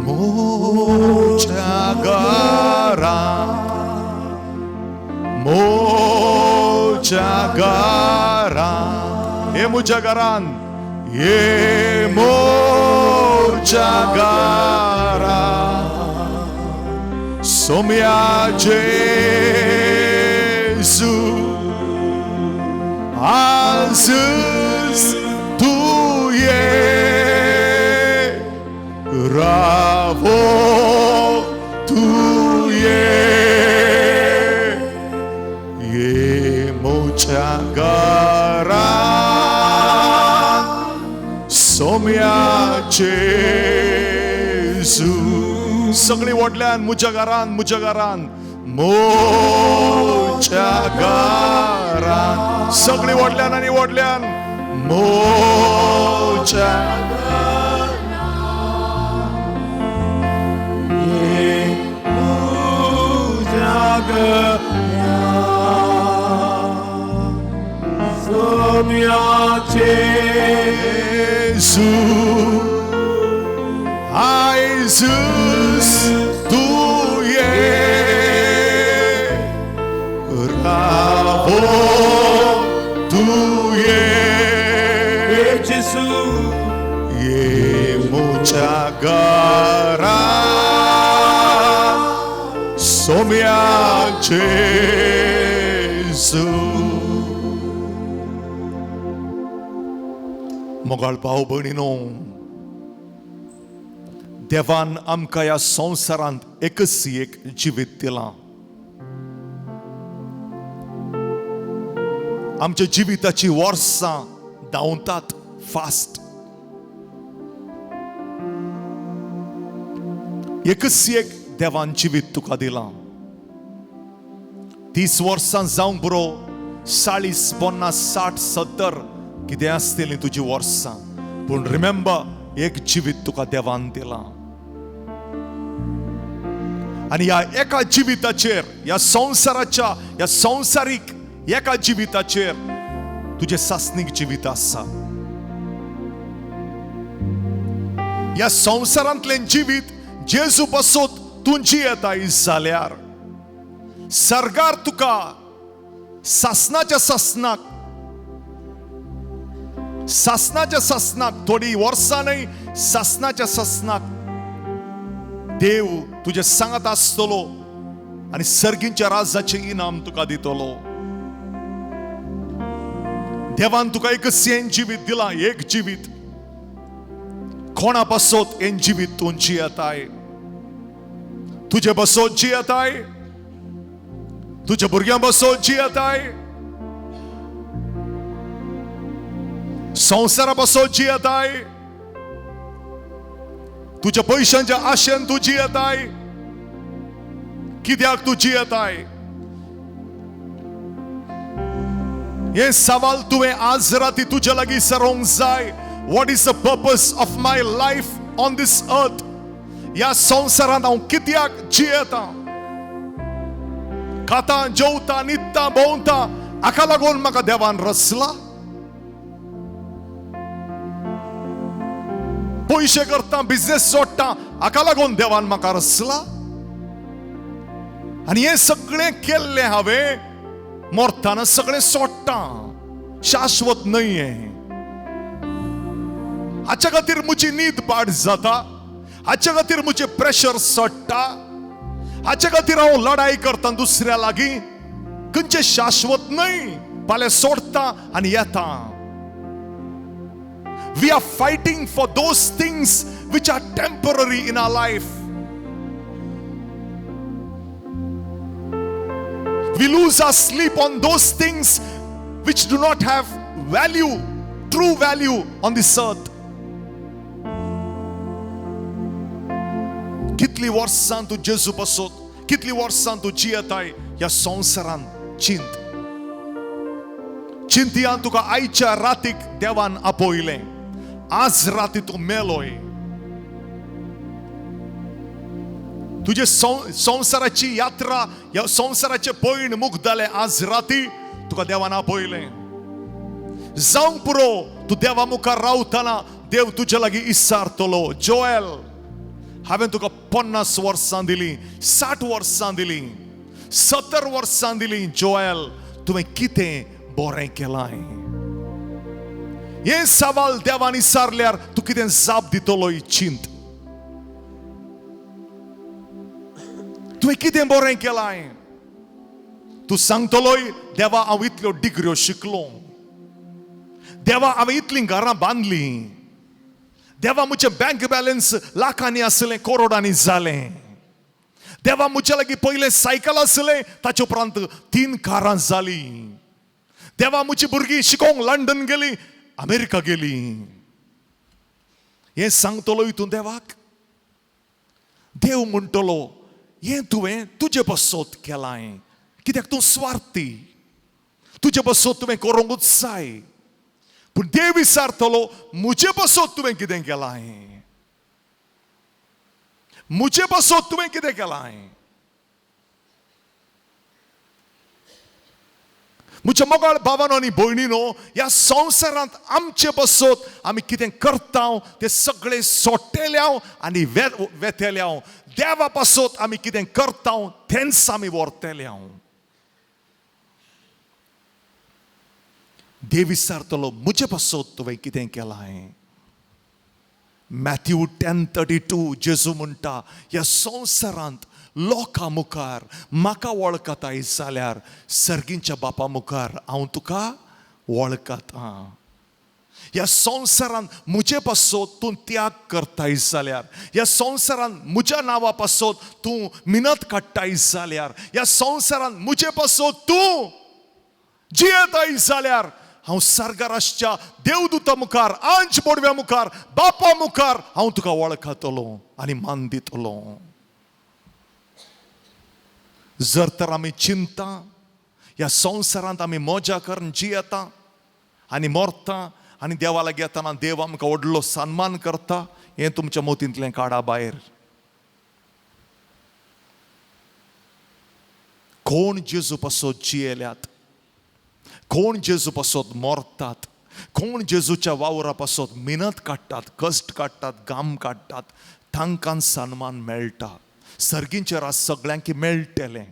म्हज्या घरांत, म्हज्या घरांत, हे म्हज्या घरांत, ये म्हज्या घरांत सोम्या जेजू आजच तूं ये, रावो तूं ये, ये म्हज्या घरांत सोम्या जेजू. सगळीं व्हडल्यान म्हज्या घरांत, म्हज्या घरांत, म्हज्या घरांत, सगळीं व्हडल्यान आनी व्हडल्यान म्हज्या जेजू आयजूच तूं ये, रावो तूं ये, ये म्हज्या घरांत सोम्या जेजू. मोगाळ भाव भयणीनो, देवान आमकां ह्या संवसारांत एकच एक जिवीत दिलां. आमच्या जिविताची वर्सां धांवतात फास्ट. एकच एक देवान जिवीत तुका दिलां. 30 वर्सां जावंक पुरो, 40, 50, 60, 70 कितें आसतलीं तुजी वर्सां, पूण रिमेंबर एक जिवीत तुका देवान दिलां. आनी ह्या एका जिविताचेर, ह्या संवसाराच्या, ह्या संवसारीक एका जिविताचेर तुजें सासणीक जिवीत आसा. ह्या संवसारांतलें जिवीत जेजू पासत तूं जियेताय जाल्यार सरकार तुका सासणाच्या सासणाक, सासणाच्या सासणाक, थोडी वर्सां न्हय, सासणाच्या सासणाक देव तुजे सांगात आसतलो आनी सर्गींच्या राजाचें इनाम तुका दितलो. देवान तुका एकच हें जिवीत दिलां, एक जिवीत. कोणा पासत हें जिवीत तूं जियेताय? तुजे पासत जियेताय? तुज्या भुरग्यां पासत जियेताय? संवसारा पासत जियेताय? तुज्या पयशांच्या आशेन तूं जियेताय? कित्याक तूं जियेताय? हें सवाल तुवें आज राती तुज्या लागीं सरोंक जाय. What is the purpose of my life on this earth? ह्या संवसारांत हांव कित्याक जियेतां? खाता, जेवता, न्हिदता, भोंवता, हाका लागून म्हाका देवान रचला? पयशे करता, बिजनेस जोडटा, हाका लागून देवान म्हाका रचला? आनी हें सगळें केल्लें हांवें मरतना सगळें सोडटा, शाश्वत न्हय हें. हाच्या खातीर म्हजी न्हीद पाड जाता, हाच्या खातीर म्हजें प्रेशर चडटा, हाच्या खातीर हांव लढाई करता दुसऱ्या लागीं. खंयचें शाश्वत न्हय, फाल्यां सोडटा आनी येता. We are fighting for those things which are temporary in our life. We lose our sleep on those things which do not have value, true value on this earth. कितली वर्सां तूं जेजू पासत, कितली वर्सां तूं जियेताय ह्या संवसारांत चिंत. चिंतयान तुका आयच्या रातीक देवान आपयलें, आज राती तूं मेलोय. तुजे संवसाराची यात्रा, ह्या संवसाराचें पयण मुगदालें, आज राती तुका देवान आपयलें. जावंक पुरो तूं देवा मुखार रावतना देव तुजे लागीं इसारतलो, जोएल, हांवें तुका 50 वर्सां दिलीं, 60 वर्सां दिलीं, 70 वर्सां दिलीं, जोएल तुवें कितें बरें केलां? हें सवाल देवान इसारल्यार तूं कितें जाप दितलो? चिंत, तुवें कितें बरें केलां? तूं सांगतलोय, देवा हांव इतल्यो डिग्र्यो शिकलो, देवा हांवें इतलीं घरां बांदलीं, देवा म्हजें बँक बॅलन्स लाखांनी आसलें, करोडांनी जालें, देवा म्हज्या लागीं पयलें सायकल आसलें, ताचे उपरांत 3 कारां जालीं, देवा म्हजी भुरगीं शिकोवंक लंडन गेलीं, अमेरिका गेलीं. हें सांगतलोय तूं देवाक? देव म्हणटलो, हें तुवें तुजे पासत केलां, कित्याक तूं स्वार्थी, तुजे पासत तुवें करूंकूच जाय. पूण देव विचारतलो, म्हजे पासत तुवें कितें केलां? म्हजे पासत तुवें कितें केलां? म्हज्या मोगाळ भावानो आनी भयणीनो, ह्या संवसारांत आमचे पासत आमी कितें करता तें सगळें सोडटेल्याव आनी वेतेल्याव. देवा पासत आमी कितें करता तेंच आमी व्हरतेल्याव. देव विचारतलो, म्हजे पासत तुवें कितें केलां? मॅथ्यू 10:32 जेजू म्हणटा, ह्या संवसारांत लोकां मुखार म्हाका वळखताय जाल्यार सर्गींच्या बापा मुखार हांव तुका वळखतां. ह्या संवसारांत म्हजे पासत तूं त्याग करताय जाल्यार, ह्या संवसारांत म्हज्या नांवा पासत तूं मिनत काडटाय जाल्यार, ह्या संवसारांत म्हजे पासत तूं जियेताय जाल्यार हांव सर्गार आसच्या देवदूता मुखार, आंज बोडव्या मुखार, बापा मुखार हांव तुका वळखतलो आनी मान दितलो. जर तर आमी चिंता ह्या संवसारांत आमी मजा करून जियेता आनी मरता आनी देवा लागीं येतना देव आमकां व्हडलो सन्मान करता, हें तुमच्या मतींतलें काडा भायर. कोण जेजू पासत जियेल्यात, कोण जेजू पासत मरतात, कोण जेजूच्या वावरा पासत मिनत काडटात, कश्ट काडटात, घाम काडटात, तांकां सन्मान मेळटा. सर्गींचें राज सगळ्यांक मेळटलें.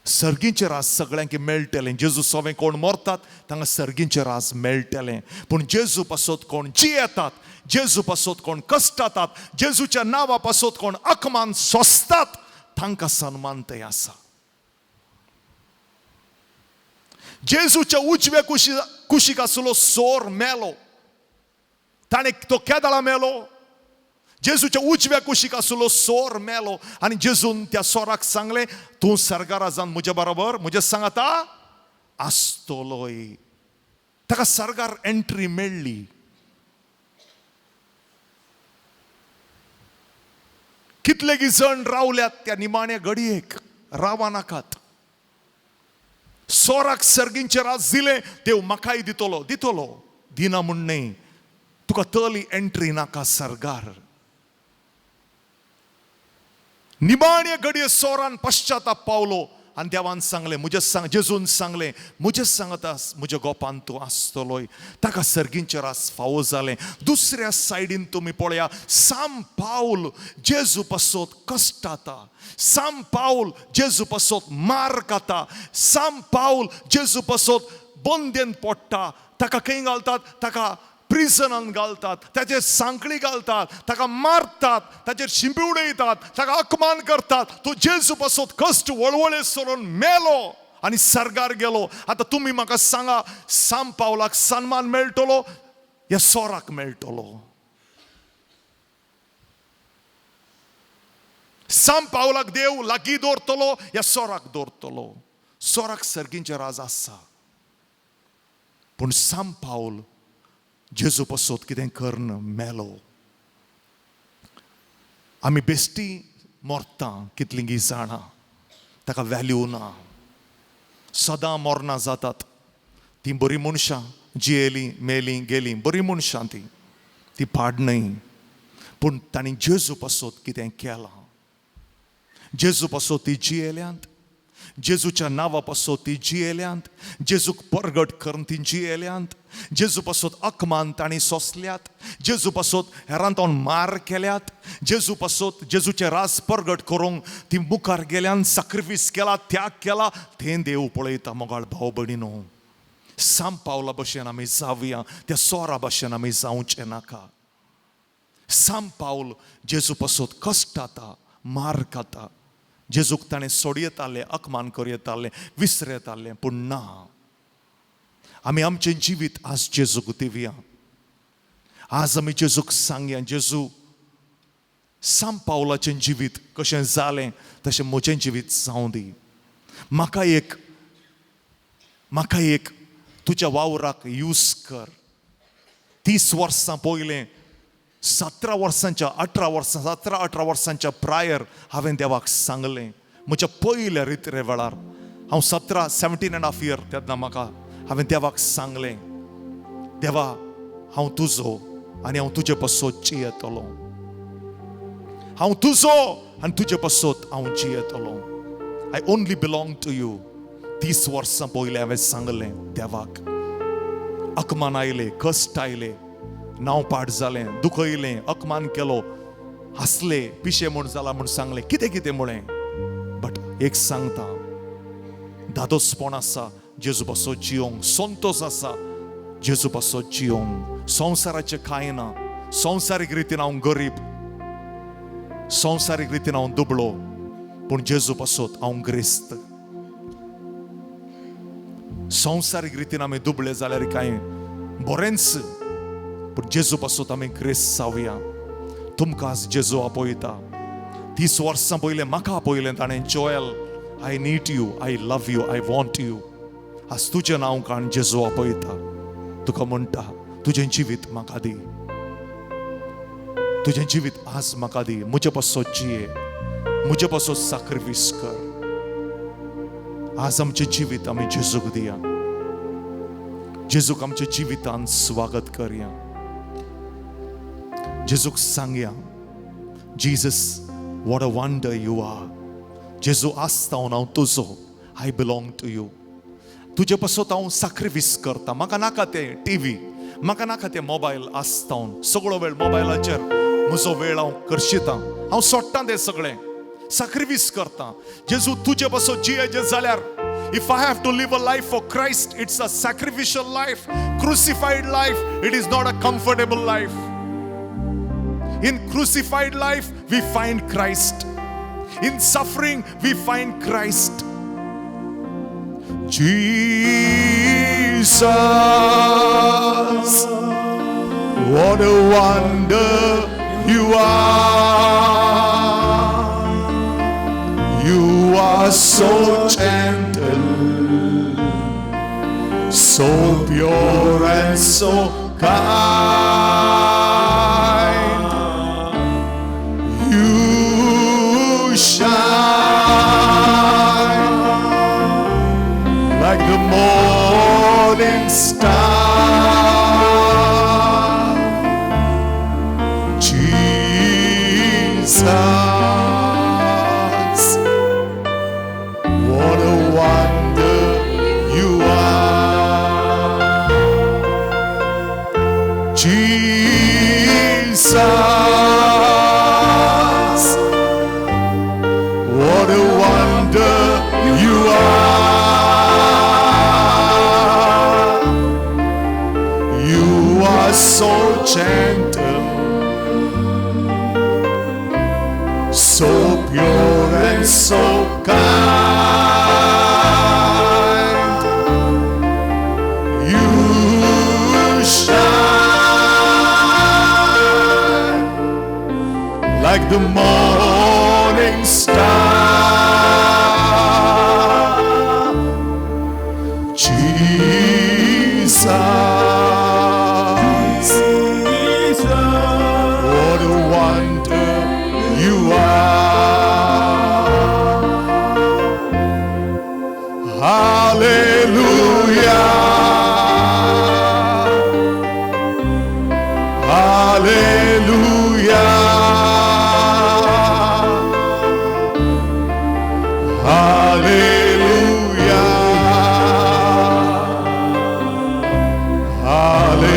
सर्गींचें राज सगळ्यांक मेळटलें. जेजू सवें कोण मरतात तांकां सर्गींचें राज मेळटलें. पूण जेजू पासत कोण जियेतात, जेजू पासत कोण कश्टातात, जेजूच्या नांवा पासत कोण अकमान सोंसतात, तांकां सन्मान थंय आसा. जेजूच्या उजव्या कुशीक आसलो सोर मेलो. ताणें तो केदळा मेलो? जेजूच्या उजव्या कुशीक आसलो सोर मेलो आनी जेजून त्या सोराक सांगलें, तूं सर्गार जावन म्हज्या बरोबर म्हज्या सांगाता आसतलोय. ताका सर्गार एंट्री मेळ्ळी. कितलेगी जण रावल्यात त्या निमाण्या घडयेक, रावा नाकात. सोराक सर्गींचें राज दिलें, देव म्हाकाय दितलो, दितलो, दिना म्हूण न्हय. तुका तली एंट्री नाका सर्गार. निमाण्या घडये सोरान पश्चाताप पावलो आनी देवान सांगलें, म्हजें सांग, जेजून सांगलें, म्हजें सांगता म्हज्या गोपान तूं आसतलोय. ताका सर्गींचें राज फावो जालें. दुसऱ्या सायडीन तुमी पळया, साम पावल जेजू पासत कश्टाता, साम पावल जेजू पासत मार खाता, साम पावल जेजू पासत बंदेन पडटा. ताका खंय घालतात? ताका प्रिजनान घालतात, ताचेर सांकळी घालतात, ताका मारतात, ताचेर शिंपी उडयतात, ताका अपमान करतात. तो जेजू पासत कश्ट वळवळे सोडून मेलो आनी सर्गार गेलो. आतां तुमी म्हाका सांगा, साम पावलाक सन्मान मेळटलो या सोराक मेळटलो? साम पावलाक देव लागीं दवरतलो या सोराक दवरतलो? सोराक सर्गींचें राज आसा, पूण साम पावल जेजू पासत कितें करून मेलो. आमी बेश्टी मरता कितलीं जाणां, ताका व्हॅल्यू ना. सदां मरणां जातात. तीं बरीं मनशां जियेलीं, मेलीं, गेलीं, बरीं मनशां तीं, ती पाड न्हय. पूण तांणी जेजू पासत कितें केलां? जेजू पासत ती जियेल्यांत, जेजूच्या नांवा पासत ती जियेल्यांत, जेजूक परगट करून ती जियेल्यांत, जेजू पासत अकमान तांणी सोंसल्यात, जेजू पासत हेरांत मार केल्यात, जेजू पासत जेजूचें रास परगट करूंक ती मुखार गेल्यान, साक्रिफीस केला, त्याग केला. तें देव पळयता. मोगाळ भाव भयणीनो, साम पावला भशेन आमी जावया, त्या सोरा भशेन आमी जावचें नाका. साम पावल जेजू पासत कश्टाता, मार खाता, जेजूक ताणें सोडयतालें, अकमान करयतालें, विसरयतालें, पूण ना. आमी आमचें जिवीत आज जेजूक दिवया. आज आमी जेजूक सांगया, जेजू, साम पावलाचें जिवीत कशें जालें तशें म्हजें जिवीत जावं दी. म्हाका एक तुज्या वावराक यूज कर. 30 वर्सां पयलें, 17 वर्सांच्या, 18 वर्सां, 17-18 वर्सांच्या प्रायर हांवें देवाक सांगलें. म्हज्या पयल्या रित्रे वेळार हांव 17.5 इयर तेन्ना म्हाका हांवें देवाक सांगलें, देवा हांव तुजो आनी हांव तुजे पासत जियेतलो. हांव तुजो आनी तुजे पासत हांव जियेतलो. I only belong to you. 30 वर्सां पयलें हांवें सांगलें देवाक. अकमान आयले, कश्ट आयले, नांव पाड जालें, दुखयलें, अपमान केलो, हांसले, पिशे म्हूण जाला म्हूण सांगलें, कितें कितें म्हळें. बट एक सांगता, धादोसपण आसा जेजू पासत जियोंक, संतोश आसा जेजू पासत जियोंक. संवसाराचें कांय ना. संवसारीक रितीन हांव गरीब, संवसारीक रितीन हांव दुबळो, पूण जेजू पासत हांव ग्रेस्त. संवसारीक रितीन आमी दुबळे जाल्यार कांय बरेंच, पूण जेजू पासत आमी ग्रेस्त जावया. तुमकां आज जेजू आपयता. 30 वर्सां पयलें म्हाका आपयलें ताणें, Joel, I need you, I love you, I want you. आज तुजें नांव काण जेजू आपयता, तुका म्हणटा, तुजें जिवीत म्हाका दी. तुजें जिवीत आज म्हाका दी, म्हजे पासत जिये, म्हजे पासत साक्रिफीस कर. आज आमचें जिवीत आमी जेजूक दिया, जेजूक आमच्या जिवितान स्वागत करया. जेजूक सांगया, Jesus, what a wonder you are. जेजू, आसता हांव तुजो, I belong to you. तुजे पासत हांव साक्रिफीस करता. म्हाका नाका तें टीव्ही, म्हाका नाका तें मोबायल. आसता सगळो वेळ मोबायलाचेर म्हजो वेळ हांव करशितां, हांव सोडटां तें सगळें, साक्रिफीस करता. जेजू, तुजे पासत जियेचें जाल्यार, if I have to live a life for Christ, it's a sacrificial life, crucified life. It is not a comfortable life. In crucified life, we find Christ. In suffering, we find Christ. Jesus, what a wonder you are. You are so gentle, so pure and so kind. You shine like the morning star. Jesus, what a wonder you are. Jesus, what a wonder you are. You are so gentle, so pure and so kind. You shine like the morning star. Jesus, what a wonder you are. Hallelujah, hallelujah, hallelujah, hallelujah,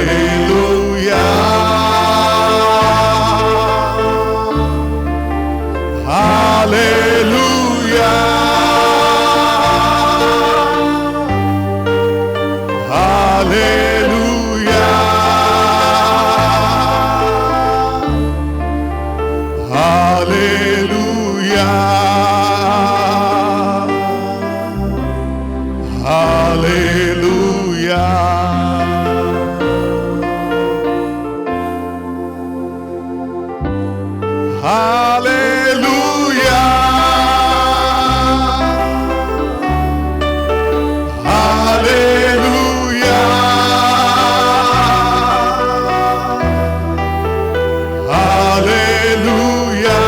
hallelujah, hallelujah, hallelujah, hallelujah. Hallelujah, hallelujah, hallelujah,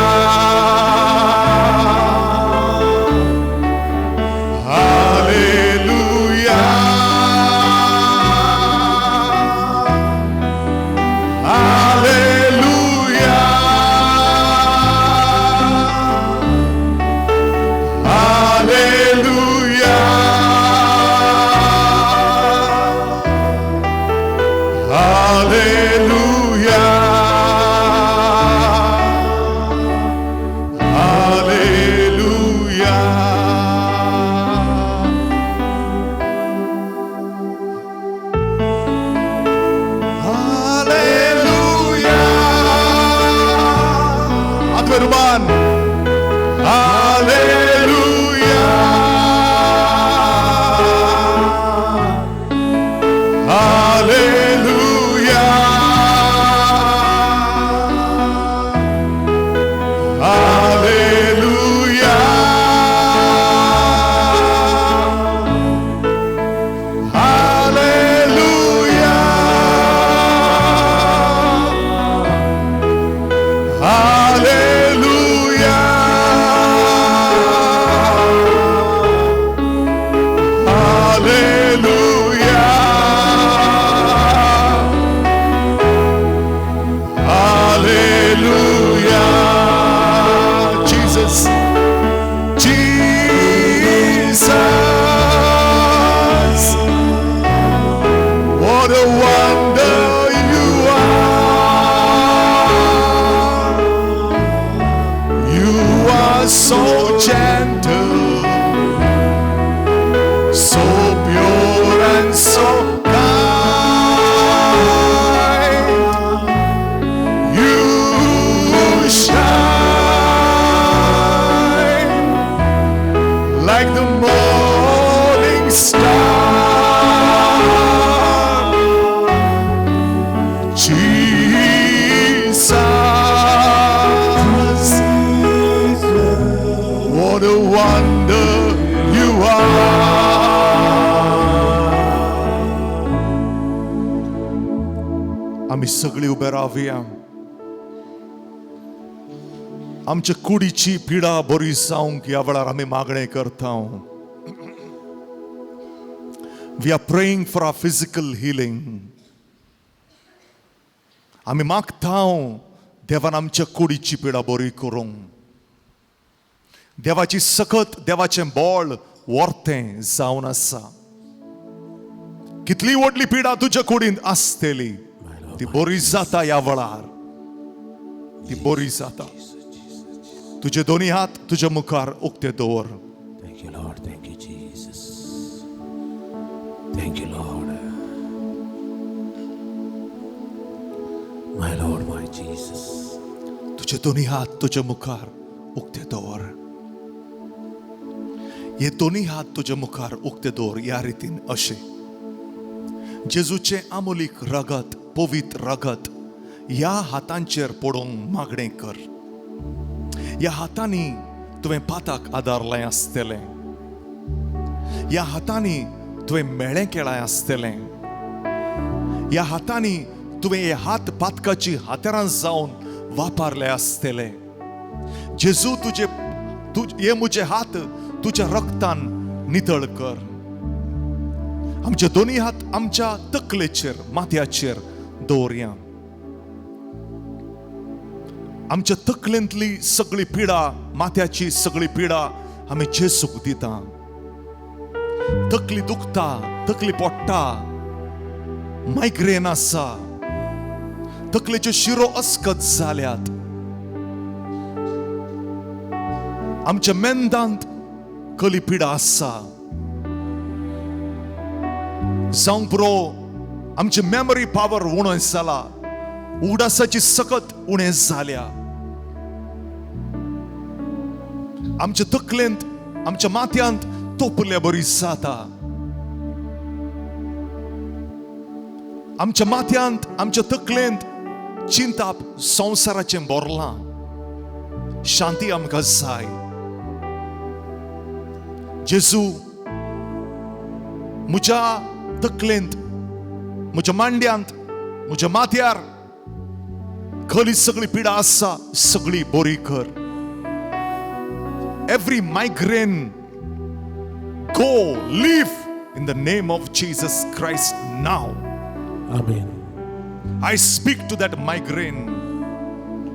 gentle, so pure and so kind. You shine like the morning star. Jesus, what a wonder you are. आमी सगळी उबे रावया. आमच्या कुडीची पिडा बरी जावंक ह्या वेळार आमी मागणें करता. We are praying for our physical healing. आमी मागता देवान आमच्या कुडीची पिडा बरी करूंक. देवाची सकत, देवाचें बळ वर्तें जावन आसा. कितली व्हडली पिडा तुज्या कुडींत आसतली, ती बरी जाता ह्या वेळार, ती बरी जाता. तुजे दोनी हात तुज्या मुखार उक्ते दवर. Thank you, Lord. Thank you, Jesus. Thank you, Lord. My Lord, my Jesus. तुजे दोनी हात तुज्या मुखार उक्ते दवर. हे दोनी हात तुज्या मुखार उक्ते दवर ह्या रितीन अशें, जेजूचें आमोलीक रगत, पवित्र रगत ह्या हातांचेर पडोवंक मागणें कर. ह्या हातांनी तुवें पाताक आदारलें आसतलें, ह्या हातांनी तुवें मेळें केळां आसतलें, ह्या हातांनी तुवें हे हात पातकाची हातेरां जावन वापरले आसतले. जेजू, तुजे हे म्हजे हात तुज्या रक्तान नितळ कर. आमचे दोनी हात आमच्या तकलेचेर, माथ्याचेर दवरया. आमच्या तकलेंतली सगळी पिडा, माथ्याची सगळी पिडा आमी जेजूक दिता. तकली दुखता, तकली पोडटा, मायग्रेन आसा, तकलेच्यो शिरो अस्कत जाल्यात, आमच्या मेंदांत कली पिडा आसा, जावंक पुरो आमची मेमरी पावर उणें जाला, उगडासाची सकत उणें जाल्या. आमच्या तकलेंत, आमच्या माथ्यांत तोपल्या बरी जाता. आमच्या माथ्यांत, आमच्या तकलेंत चिंताप संवसाराचें भरलां. शांती आमकां जाय. जेजू, म्हज्या तकलेंत, म्हज्या मांड्यांत, म्हज्या माथ्यार खली सगळी पिडा आसा, सगळी बरी कर. Every migraine go, leave in the name of Jesus Christ now. Amen. I speak to that migraine.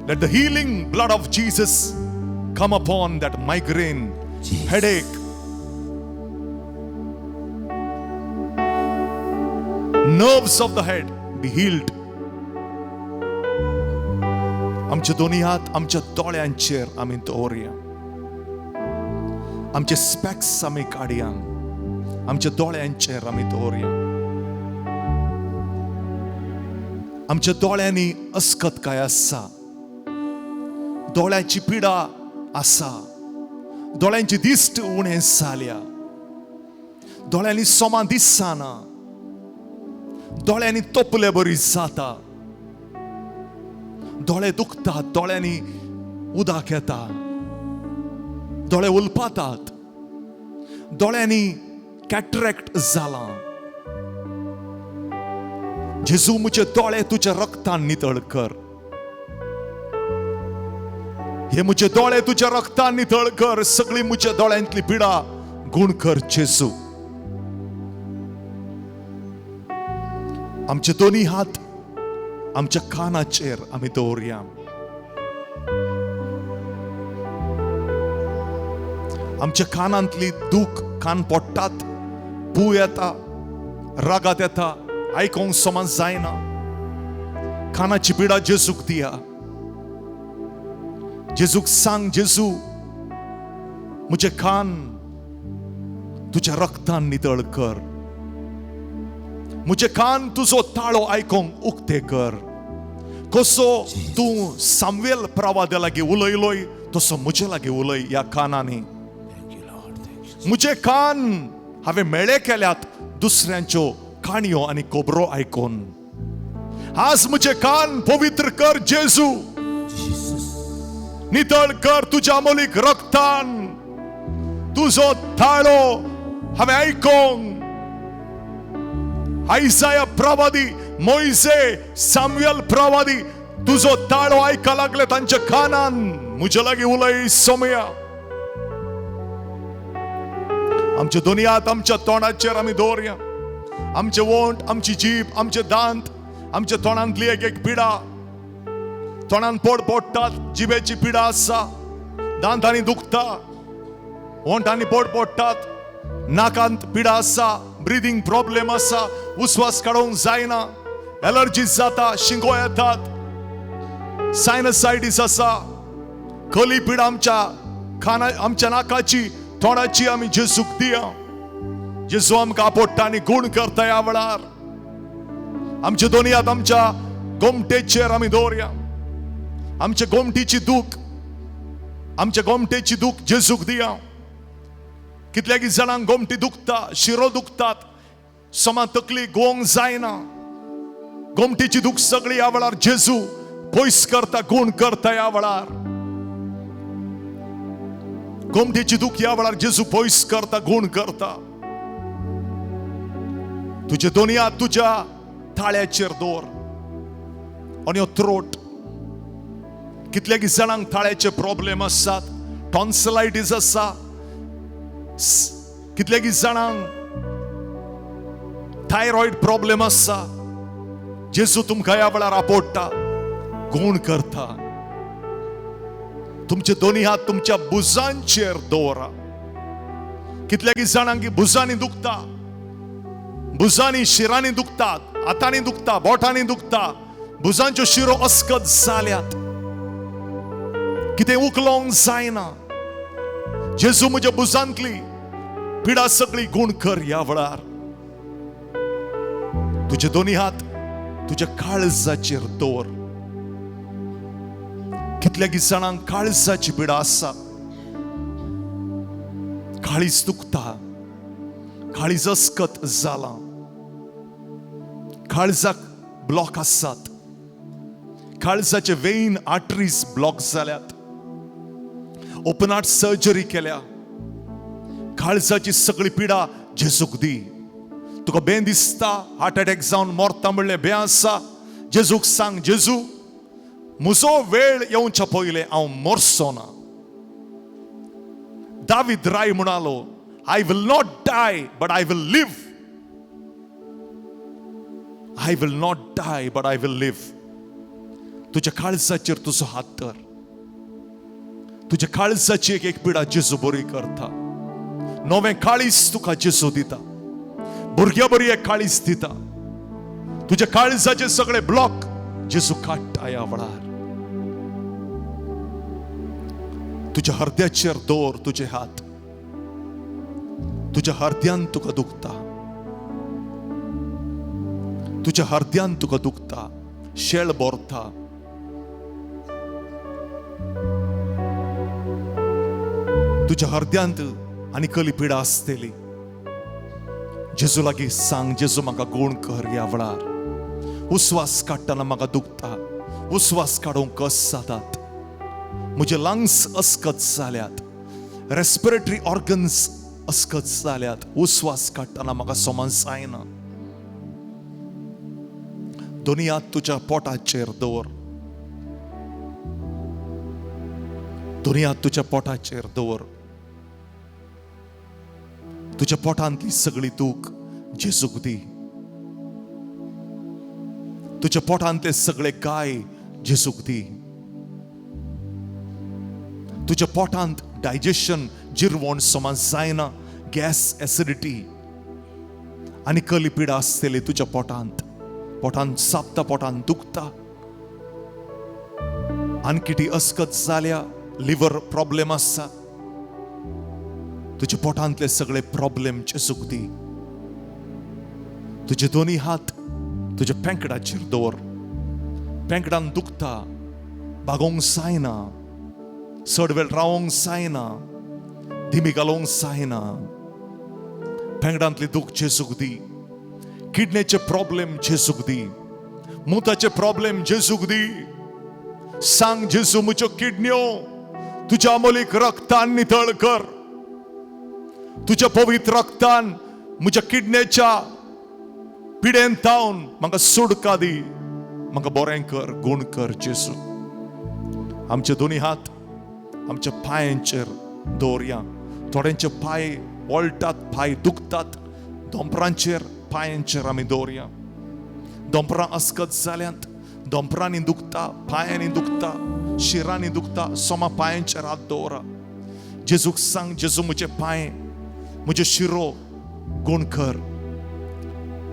Let the healing blood of Jesus come upon that migraine, Jesus. Headache, nerves of the head be healed. आमचे दोन्ही हात आमच्या दोळ्यांचेर आमी दवरया. आमचे स्पॅक्स आमी काडया, आमच्या दोळ्यांचेर आमी दवरया. आमच्या दोळ्यांनी अस्कत काय आसा, दोळ्यांची पिडा आसा, दोळ्यांची दिश्ट उणें जाल्या, दोळ्यांनी सोमा दिसना, दोळ्यांनी तोपले बरी जाता, दोळे दुखतात, दोळ्यांनी उदक येता, दोळे उलपातात, दोळ्यांनी कॅटरॅक्ट जाला. जेजू, म्हजे दोळे तुज्या रक्तान नितळ कर. हे म्हजे दोळे तुज्या रक्तान नितळ कर. सगळी म्हज्या दोळ्यांतली पिडा गुण कर जेजू. आमचे दोन्ही हात आमच्या कानाचेर आमी दवरया. आमच्या कानांतली दूख, कान पडटात, पू येता, रागात येता, आयकोंक समज जायना. कानाची पिडा जेजूक दिया. जेजूक सांग, जेजू म्हजे कान तुज्या रक्तान नितळ कर. म्हजे कान तुजो ताळो आयकोंक उक्ते कर. कसो तूं सामुएल प्रवाद्या लागीं उलयलोय तसो म्हजे लागीं उलय ह्या कानांनी. म्हजे कान हांवें मेळे केल्यात दुसऱ्यांच्यो काणयो आनी खबरो आयकून. आज म्हजे कान पवित्र कर जेजू. नितळ कर तुज्या मोलीक रक्तान. तुजो ताळो हांवें आयकोंक. आयजाया प्रवादी, मोयजे, सामुएल प्रवादी तुजो ताळो आयका लागले तांच्या कानान. म्हजे लागीं उलय सोमया. आमचे दोनी हात आमच्या तोंडाचेर आमी दवरया. आमचे वोंट, आमची जीब, आमचे दांत, आमच्या तोंडांतली एक एक पिडा. तोंडान पोट पोडटात, जिबेची पिडा आसा, दांतांनी दुखता, वोंटांनी पोट पोडटात, नाकांत पिडा आसा, ब्रिदींग प्रॉब्लेम आसा, उस्वास काडूंक जायना, एलर्जीज जाता, शिंगो येतात, सायनसायटीस आसा, कली पिडा आमच्या खाना, आमच्या नाकाची, तोंडाची आमी जेजूक दिया. जेजू आमकां आपोडटा आनी गूण करता ह्या वेळार. आमचे दोनी हात आमच्या गोमटेचेर आमी दवरया. आमच्या गोमटीची दूख, आमच्या गोमटेची दूख जेजूक दिया. कितल्यागी जाणांक गोमटी दुखता, शिरो दुखतात, समा तकली गोंग जायना. गोमटीची दूख सगळी ह्या वेळार जेजू पयस करता, गूण करता ह्या वेळार. गोमटेची दूख ह्या वेळार जेजू पयस करता, गूण करता. तुजे दोनी हात तुज्या ताळ्याचेर दवर, ऑन your throat. कितल्यागी जाणांक ताळ्याचे प्रॉब्लेम आसात, टॉन्सिलायटीस आसा, कितल्यागी जाणांक थायरॉयड प्रॉब्लेम आसा. जेजू तुमकां ह्या वेळार आपोडटा, गूण करता. तुमचे दोनी हात तुमच्या भुजांचेर दवरा. कितल्यागी जाणांक भुजांनी दुखता, भुजांनी, शिरांनी दुखतात, हातांनी दुखता, बोटांनी दुखता, भुजांच्यो शिरो अस्कत जाल्यात, कितें उखलोंक जायना. जेजू म्हज्या भुजांतली पिडा सगळी गूण कर ह्या वेळार. तुजे दोनी हात तुज्या काळजाचेर दवर. कितल्यागी जाणांक काळजाची पिडा आसा, काळीज दुखता, काळीज अस्कत जालां, काळजाक ब्लॉक आसात, काळजाचे वेन आर्टरीज ब्लॉक जाल्यात, ओपन हार्ट सर्जरी केल्या. काळजाची सगळी पिडा जेजूक दी. तुका बें दिसता, हार्ट अटॅक जावन मरता म्हणलें बें आसा, जेजूक सांग, जेजू म्हजो वेळ येवच्या पयलें हांव मरचो ना. दावीद राय म्हणालो, I will not die but I will live. I will not die but I will live. तुज्या काळजाचेर तुजो हात धर. तुज्या काळजाची एक एक पिडा जेजू बरी करता. नवें काळीज तुका जेजू दिता, भुरग्या बरी एक काळीज दिता. तुज्या काळजाचे सगळे ब्लॉक जेजू काडटा ह्या वेळार. तुज्या हरद्याचेर दवर तुजे हात. तुज्या हरद्यान तुका दुखता, तुज्या हरद्यान तुका दुखता, शेळ भरता. तुज्या हरद्यांत आनी कली पिडा आसतली. जेजू लागीं सांग, जेजू म्हाका गूण कर ह्या वेळार. उस्वास काडटना म्हाका दुखता, उस्वास काडूंक कस जातात, म्हजे लंग्स अस्कत जाल्यात, रेस्पिरेटरी ऑर्गन्स अस्कत जाल्यात, उस्वास काडटना म्हाका समज जायना. दोनी हात तुज्या पोटाचेर दवर. दोनी हात तुज्या पोटाचेर दवर. तुज्या पोटांतली सगळी दूख जेजूक दी. तुज्या पोटांतले सगळे गाय जेजूक दी. तुज्या पोटांत डायजेशन, जिरवण समज जायना, गॅस, एसिडिटी आनी कली पिडा आसतली तुज्या पोटांत. पोटांत सापता, पोटांत दुखता, आनी किटी अस्कत जाल्या, लिवर प्रॉब्लेम आसा. तुज्या पोटांतले सगळे प्रॉब्लेम जेजूक दी. तुजे दोनी हात तुज्या पेंकडाचेर दवर. पेंकडान दुखता, बागोवंक जायना, चड वेळ रावोंक जायना, दिमी घालोवंक जायना. पेंगडांतली दूख जेजूक दी. किडनेचे प्रॉब्लेम जेजूक दी. मुताचे प्रॉब्लेम जेजूक दी. सांग जेजू, म्हज्यो किडन्यो तुज्या अमोलीक रक्तान नितळ कर. तुज्या पवित्र रक्तान म्हज्या किडनेच्या पिडेन तावन म्हाका सुडका दी. म्हाका बरें कर, गूण कर जेजू. आमचे दोनी हात आमच्या पांयांचेर दवरया. थोड्यांचे पांय वळटात, पांय दुखतात. दोंपरांचेर पांयांचेर आमी दवरया. दोंपरां अस्कत जाल्यांत, दोंपरांनी दुखता, पांयांनी दुखता, शिरांनी दुखता. सोमा पांयांचेर हात दवरा. जेजूक सांग, जेजू म्हजे पांय, म्हजे शिरो गूण कर.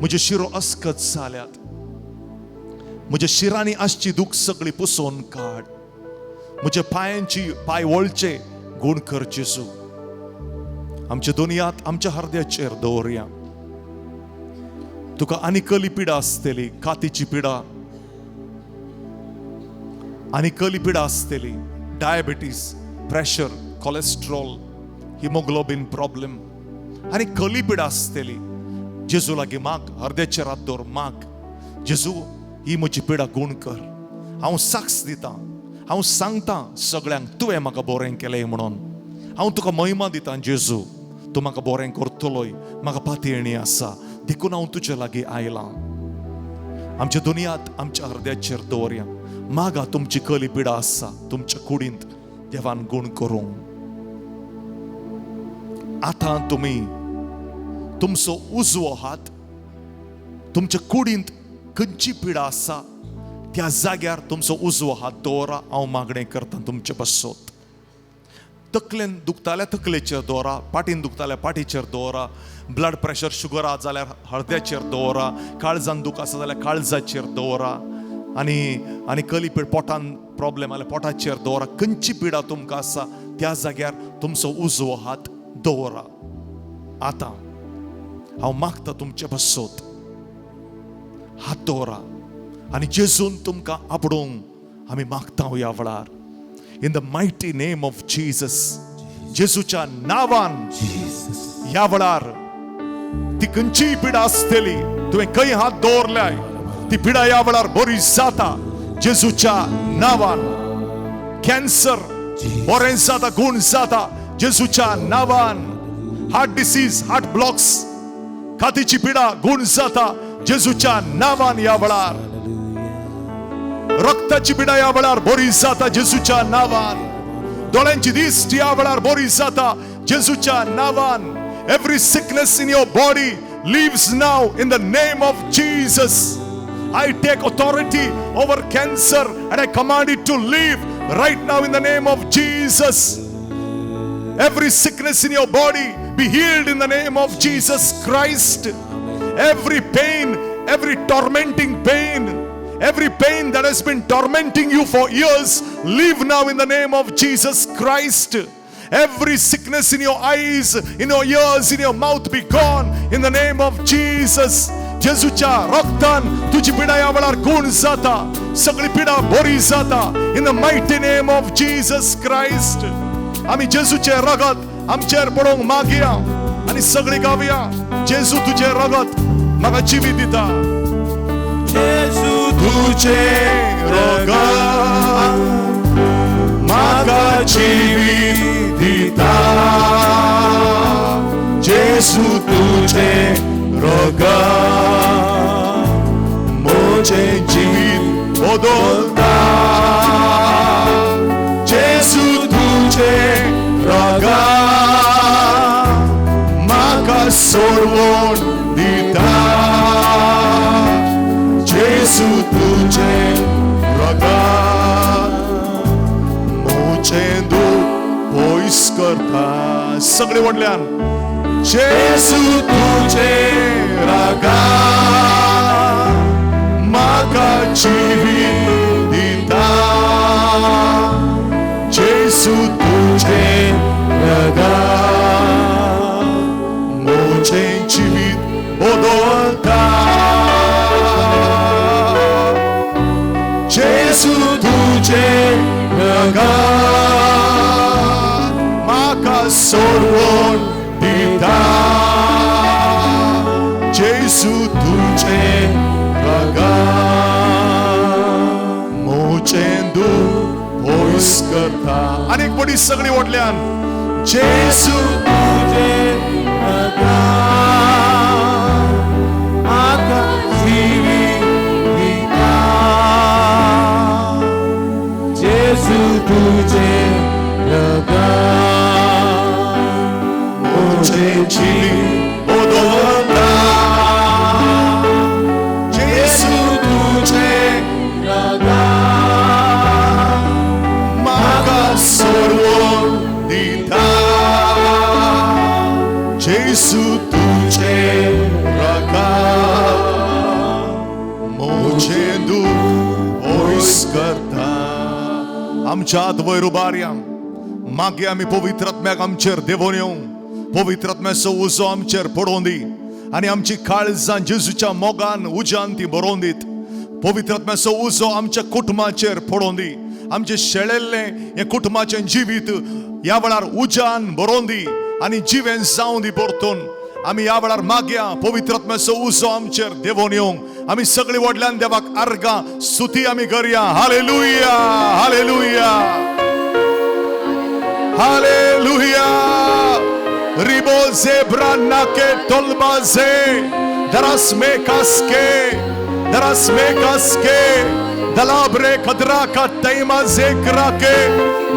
म्हजे शिरो अस्कत जाल्यात, म्हज्या शिरांनी आसची दूख सगळी पुसोवन काड. म्हज्या पांयांची पांय वळचे गूण कर जेजू. आमच्या दोनी हात आमच्या हरद्याचेर दवरया. तुका आनी कली पिडा आसतली, कातीची पिडा आनी कली पिडा आसतली, diabetes, pressure, cholesterol, haemoglobin problem आनी कली पिडा आसतली. जेजू लागीं माग, हरद्याचेर हात दवर, माग, जेजू ही म्हजी पिडा गूण कर. हांव साक्ष दितां, हांव सांगता सगळ्यांक तुवें म्हाका बरें केलें म्हणून. हांव तुका महिमा दितां जेजू, तूं म्हाका बरें करतलोय, म्हाका पातयेणी आसा, देखून हांव तुजे लागीं आयलां. आमच्या दुनियात आमच्या हरद्याचेर दवरया. मागा, तुमची कली पिडा आसा तुमच्या कुडींत, देवान गूण करूं. आतां तुमी तुमचो उजवो हात तुमच्या कुडींत खंयची पिडा आसा त्या जाग्यार तुमचो उजवो हात दवरा. हांव मागणें करता तुमचे पासत. तकलेन दुखताल्या तकलेचेर दवरा, पाटीन दुखताल्या पाटीचेर दवरा, ब्लड प्रेशर शुगर आसा जाल्यार हळद्याचेर दवरा, काळजान दूख आसा जाल्यार काळजाचेर दवरा, आनी आनी कली पीड पोटान प्रॉब्लेम जाल्यार पोटाचेर दवरा. खंयची पिडा तुमकां आसा त्या जाग्यार तुमचो उजवो हात दवरा. आतां हांव मागता तुमचे पासत, हात दवरा आनी जेजून तुमकां आपडूंक आमी मागता ह्या वेळार. In the mighty name of Jesus, जेजूच्या नांवान ह्या वेळार ती खंयचीय पिडा आसतली, तुवें खंय हात दवरल्याय ती पिडा ह्या वेळार बरी जाता जेजूच्या नांवान. कॅन्सर बरें जाता, गूण जाता जेजूच्या नांवान. हार्ट डिसीज, हार्ट ब्लॉक्स, कातीची पिडा गूण जाता जेजूच्या नांवान ह्या वेळार. रक्ताची पिडा ह्या वेळार बरी जाता जेजूच्या नांवान. दोळ्यांची दिश्ट ह्या वेळार बरी जाता जेजूच्या नांवान. Every sickness in your body leaves now in the name of Jesus. I take authority over cancer and I command it to leave right now in the name of Jesus. Every sickness in your body be healed in the name of Jesus Christ. Every pain, every tormenting pain, every pain that has been tormenting you for years, leave now in the name of Jesus Christ. Every sickness in your eyes, in your ears, in your mouth be gone in the name of Jesus. जेजूच्या रक्तान तुजी पिडा ह्या वेळार गूण जाता, सगळी पिडा बरी जाता in the mighty name of Jesus Christ. आमी जेजूचे रगत आमचेर पडोवंक मागया आनी सगळी गावया, जेजू तुजें रगत म्हाका जिवीत दिता. जेजू तुजें रगत म्हाका जिवीत दिता. जेजू तुजें रगत म्हजें जिवीत बदलता. जेजू तुजें रगत म्हाका सोडवण दिता. जेजू तुजें रगत म्हजें दूख पयस करता. सगळे व्हडल्यान, जेजू तुजें रगत म्हाका जिवीत दिता. जेजू तुजें रगत रगात म्हाका सोडवण दिता. जेजू तुजें रगात म्हजें दूख पयस करता. आनी एक पटी सगळी व्हडल्यान जेजू तुजें रगात म्हाका जिवीत दिता. जेजू तुजें रगात म्हजें जिवीत बदलता. जेजू तुजें रगात म्हाका सोडवण दिता. जेजू तुजें रगात म्हजें दूख पयस करता. आमच्या हात वयर उबारया. मागीर आमी पवित्र आत्म्याक आमचेर देंवोवन येवं. पवित्र आत्म्याचो उजो आमचेर पडोवन दी आनी आमची काळजां जेजूच्या मोगान उज्यान ती बरोवन दीत. पवित्र आत्म्याचो उजो आमच्या कुटुंबाचेर पडोवन दी. आमचें शेळेल्लें हें कुटुंबाचें जिवीत ह्या वेळार उज्यान बरोवन दी आनी जिवें जावं दी परतून. आमी ह्या वेळार मागया पवित्र आत्म्याचो उजो आमचेर देंवोवन येवंक. आमी सगळी व्हडल्यान देवाक आर्गां स्तुती आमी करया. Hallelujah, hallelujah, hallelujah. Ribo zebra nake tolbaze daras me kaske daras me kaske dalabre kadra ka taima zekra ke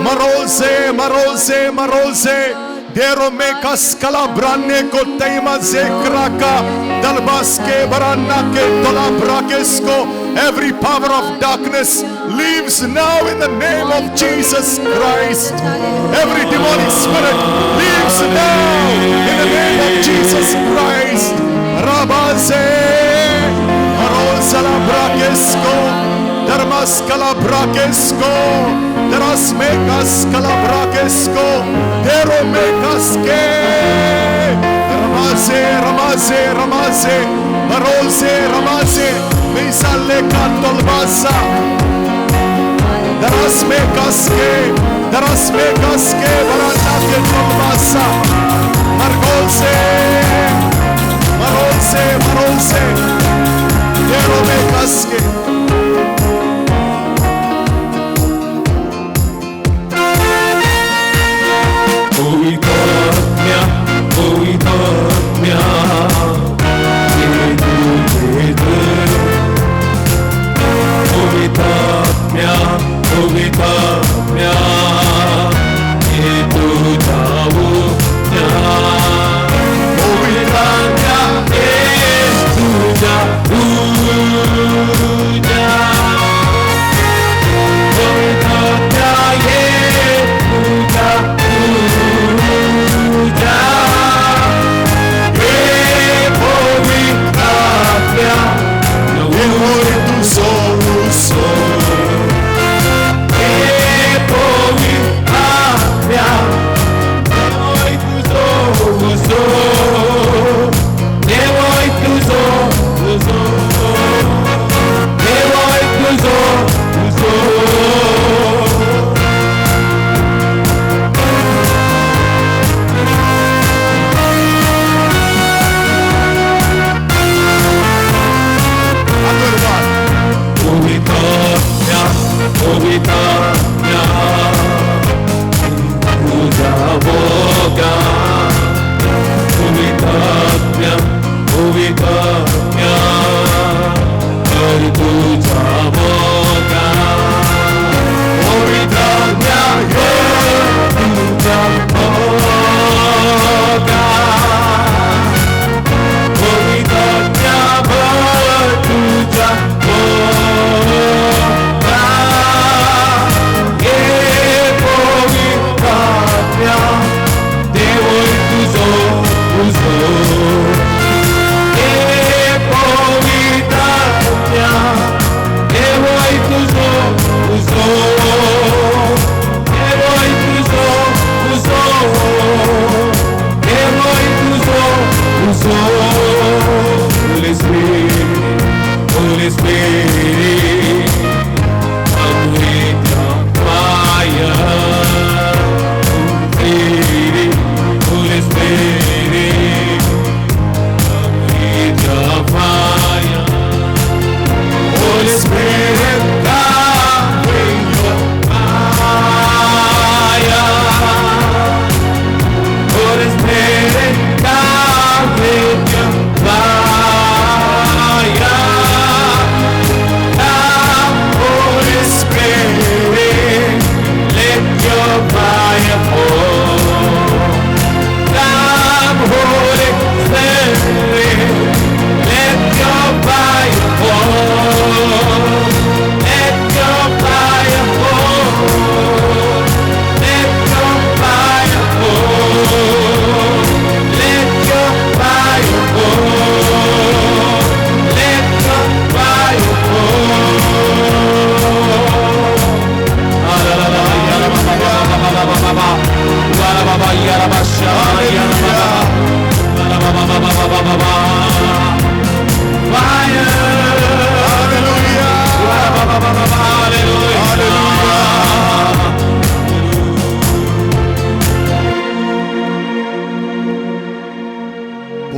maroze maroze maroze dero me kaskala branne ko taima zekra ka dalbaske barana ke tolabra kesko. Every power of darkness leaves now in the name of Jesus Christ. Every demonic spirit leaves now in the name of Jesus Christ. Rabaze Marozala brakesko Dharmaskala brakesko Darasmekaskala brakesko Deromekaske Ramaze Ramaze Ramaze Maroze Ramaze Meisale katolbasa Darasmekaske Darasmekaske Baranake tolbasa Margolze Marolze Marolze Deromekaske. पवित्र पवित्र पवित्र पवित्र तुझ्या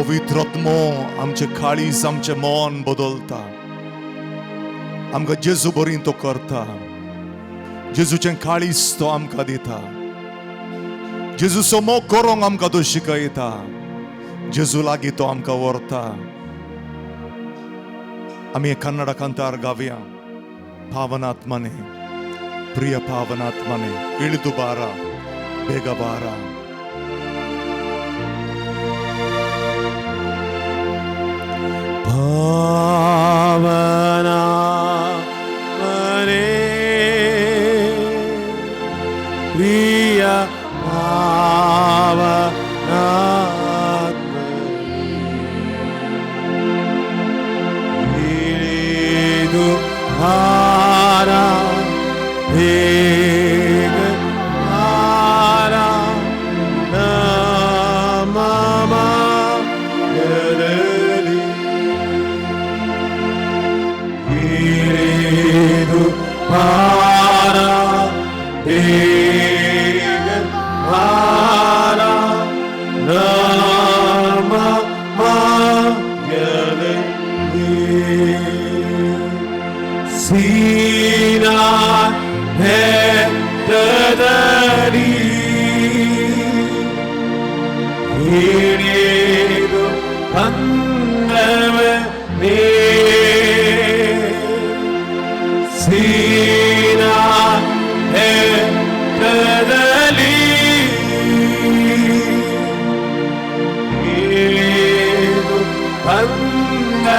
पवित्र आत्मो आमचे काळीज, आमचें मन बदलता. आमकां जेजू बरी तो करता. जेजूचें काळीज तो आमकां दिता. जेजूचो मोग करूंक आमकां तो शिकयता. जेजू लागीं तो आमकां व्हरता. आमी कन्नड कांतार गावया. ಪಾವನಾತ್ಮನೇ, ಪ್ರಿಯ ಪಾವನಾತ್ಮನೇ, ಇಳಿದು ಬಾರ, ಬೇಗ ಬಾರ. ಪಾವನಾತ್ಮನೇ, ಪ್ರಿಯ ಪಾವನಾತ್ಮನೇ, ಇಳಿದು ಬಾರ, ಬೇಗ ಬಾರ, ನಮ್ಮ ಮಧ್ಯದಲ್ಲಿ. ಇಳಿದು ಬಾರ, ಬೇಗ ಬಾರ, ನಮ್ಮ ಮಧ್ಯದಲ್ಲಿ. ಸೀನಾಯ್ ಬೆಟ್ಟದಲ್ಲಿ ಇಳಿದು ಬಂದವನೇ, ಸೀನಾಯ್ ಬೆಟ್ಟದಲ್ಲಿ ಇಳಿದು ಬಂದವನೇ,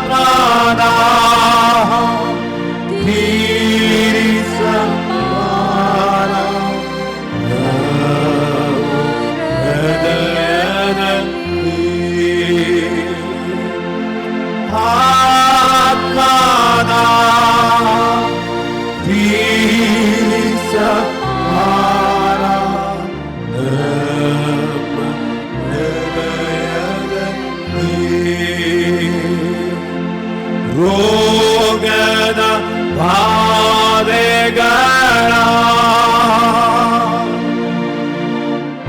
ಆತ್ಮದಾಹ ತೀರಿಸಬಾರ ಹೃದಯದಲ್ಲಿ. ಆತ್ಮದಾಹ ತೀರಿಸಬಾರ ನಮ್ಮ ಹೃದಯದಲ್ಲಿ. ರೋಗದ ಬಾಧೆಗಳ,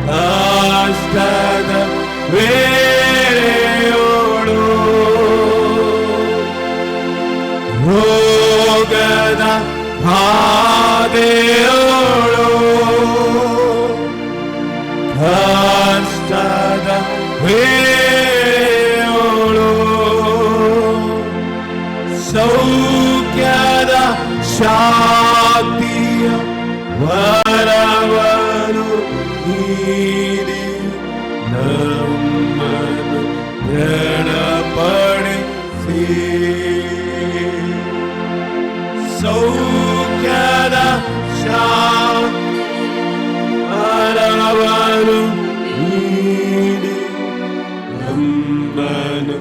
ಕಷ್ಟದ ವೇಳೆಯೋಳು, ರೋಗದ ಬಾಧೆಯೋಳು, ಕಷ್ಟದ ವೇಳೆಯೋಳು, ಸೌಖ್ಯದ ಶಾಂತಿಯ ವರವನ್ನು ನೀಡಿ ನಮ್ಮನ್ನು ದೃಢಪಡಿಸಿ. ಸೌಖ್ಯದ ಶಾಂತಿ ವರವನ್ನು ನೀಡಿ ನಮ್ಮನ್ನು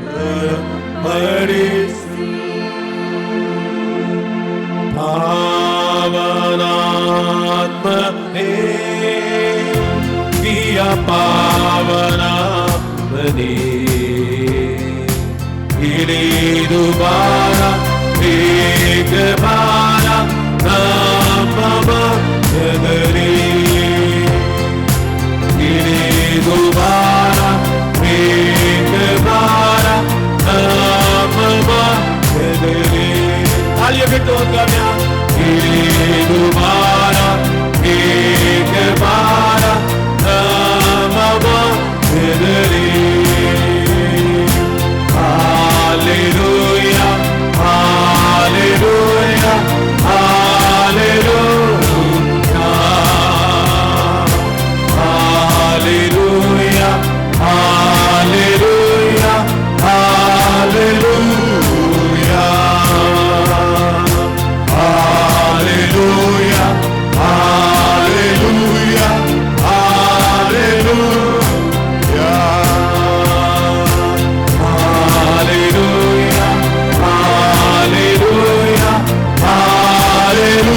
ದೃಢಪಡಿಸಿ. ಪಾವನಾತ್ಮನೇ, ಪ್ರಿಯ ಪಾವನಾತ್ಮನೇ, ಇಳಿದು ಬಾರ, ಬೇಗ ಬಾರ, ನಮ್ಮ ಮಧ್ಯದಲ್ಲಿ. ಇಳಿದು ಬಾರ, ಬೇಗ ಬಾರ, ನಮ್ಮ ಮಧ್ಯದಲ್ಲಿ. ತಾಳಿಯ ಬಿಟ್ಟು ಗಮ್ಯ. ಇಳಿದು ಬಾರ, ಬೇಗ ಬಾರ, ನಮ್ಮ ಮಧ್ಯದಲ್ಲಿ. Hallelujah, hallelujah, hallelujah. Hallelujah, hallelujah, hallelujah. Hallelujah, hallelujah, hallelujah. Hallelujah, hallelujah, hallelujah.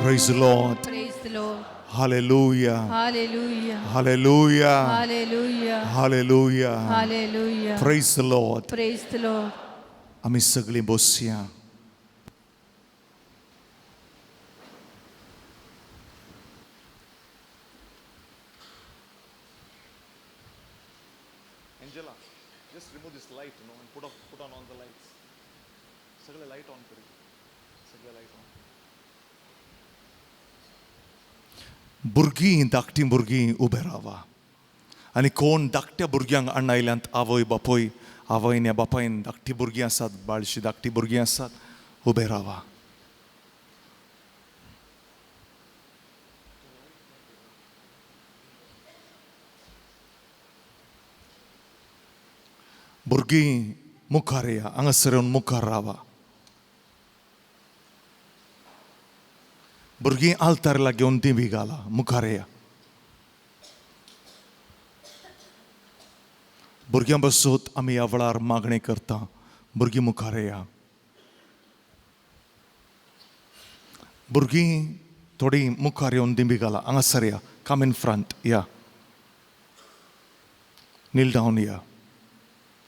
Praise the Lord. Praise the Lord. Hallelujah. Hallelujah. Hallelujah. Hallelujah. Hallelujah. Hallelujah. Praise the Lord. Praise the Lord. आमी सगळीं बसया. light न्हू आनी put off put on on the lights. सगळे लायट ऑन करी, सगळे लायट ऑन. भुरगीं, धाकटीं भुरगीं उबे रावा आनी कोण धाकट्या भुरग्यांक हाडून आयल्यांत, आवय बापूय, आवयन या बापायन धाकटीं भुरगीं आसात, बाळशी धाकटीं भुरगीं आसात, उबे रावा. भुरगीं मुखार या, हांगासर येवन मुखार रावा. भुरगीं आल्तार लागीं येवन दिमी घाला, मुखार या. भुरग्यां बसत आमी ह्या वेळार मागणें करता. भुरगीं मुखार या. भुरगीं थोडीं मुखार येवन दिमी घाला, हांगासर या. Come in front या, kneel down या.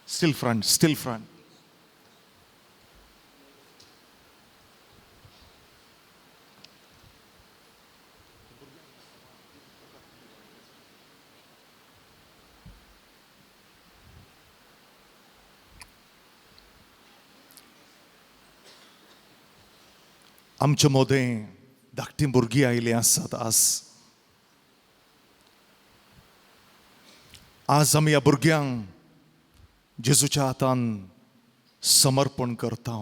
Still front, still front. आमच्या मदें धाकटीं भुरगीं आयिल्लीं आसात आज. आज आमी ह्या भुरग्यांक जेजूच्या हातान समर्पण करता.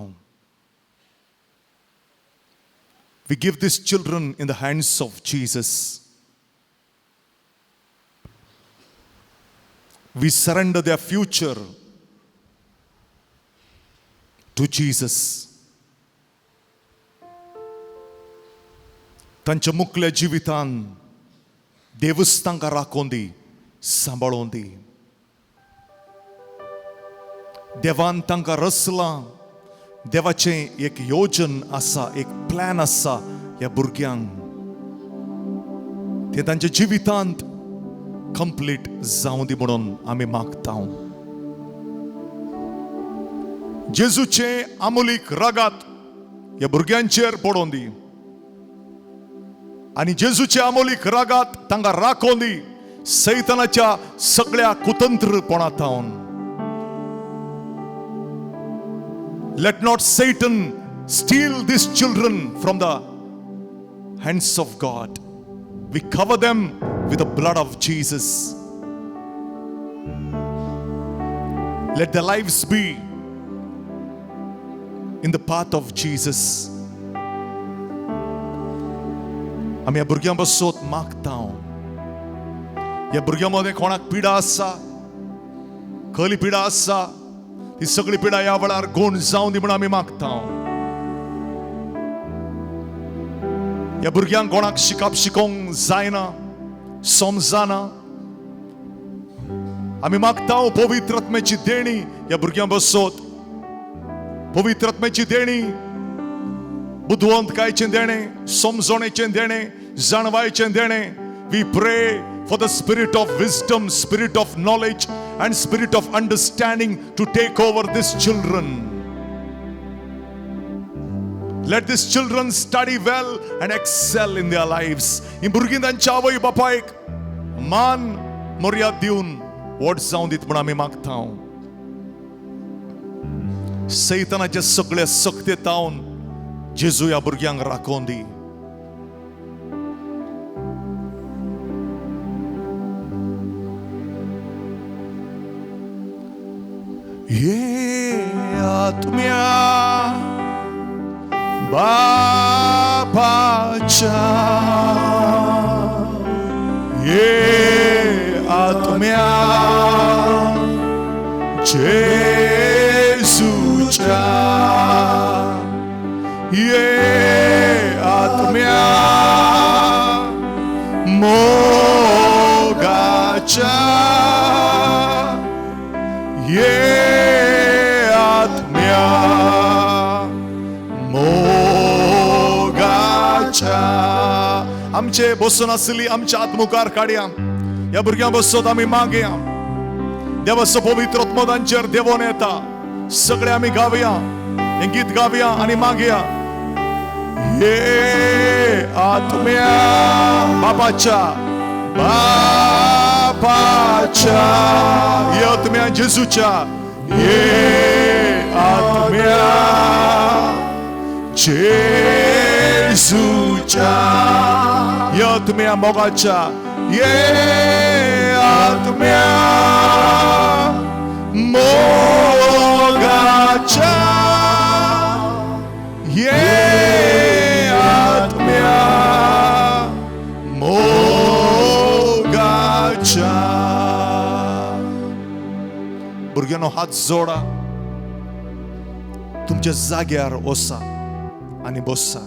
We give these children in the hands of Jesus. We surrender their future to Jesus. तांच्या मुखल्या जिवितान देवच तांकां राखोवन दी, सांबाळोन दी. देवान तांकां रचलां, देवाचें एक योजन आसा, एक प्लॅन आसा ह्या भुरग्यांक. ते तांच्या जिवितांत कंप्लीट जावं दी म्हणून आमी मागता. जेजूचें आमोलीक रगात ह्या भुरग्यांचेर पडोवन दी आनी जेजूचे आमोलीक रगात तांकां राखोवन दी सैतानाच्या सगळ्या कुतंत्रपणांत. Let not Satan steal these children from the hands of God. We cover them with the blood of Jesus. Let their lives be in the path of Jesus. आमी ह्या भुरग्यां बसोत मागता. ह्या भुरग्यां मदें कोणाक पिडा आसा, खली पिडा आसा, ती सगळी पिडा ह्या वेळार गूण जावं दी म्हूण आमी मागता. ह्या भुरग्यांक कोणाक शिकप शिकोवंक जायना, समजना, आमी मागता पवित्र आत्म्याची देणी ह्या भुरग्यां बसोत. पवित्र आत्म्याची देणी, बुदवंतकायचें देणें, समजणेचें देणें, जाणवायचें देणें. We pray for the spirit of wisdom, spirit of knowledge and spirit of understanding to take over these children. Let these children study well and excel in their lives. ही भुरगीं तांच्या आवय बापायक मान मर्याद दिवन व्हड जावं दीत म्हूण आमी मागता. सैतानाचे सगळे सक्ते तावन जेजू ह्या भुरग्यांक राखोवन दी. ये आत्म्या बापाच्या, ये आत्म्या जेजूच्या, ये आत्म्या मोगाच्या, ये आत्म्या मोगाच्या. आमचे बसून आसली आमच्या आत्मुखार काडया. ह्या भुरग्यां बसत आमी मागया. देवाचो पवित्र आत्मो तांचेर देवोन येता. सगळे आमी गावया, हें गीत गावया आनी मागया. ये आत्म्या बापाच्या, बापाच्या, ये आत्म्या जेजूच्या, ये आत्म्या जेजूच्या, ये आत्म्या मोगाच्या, ये आत्म्या मोगाच्या, ये आत्म्या मोगाच्या. भुरग्यांनो हात जोडा, तुमच्या जाग्यार वसा आनी बसा.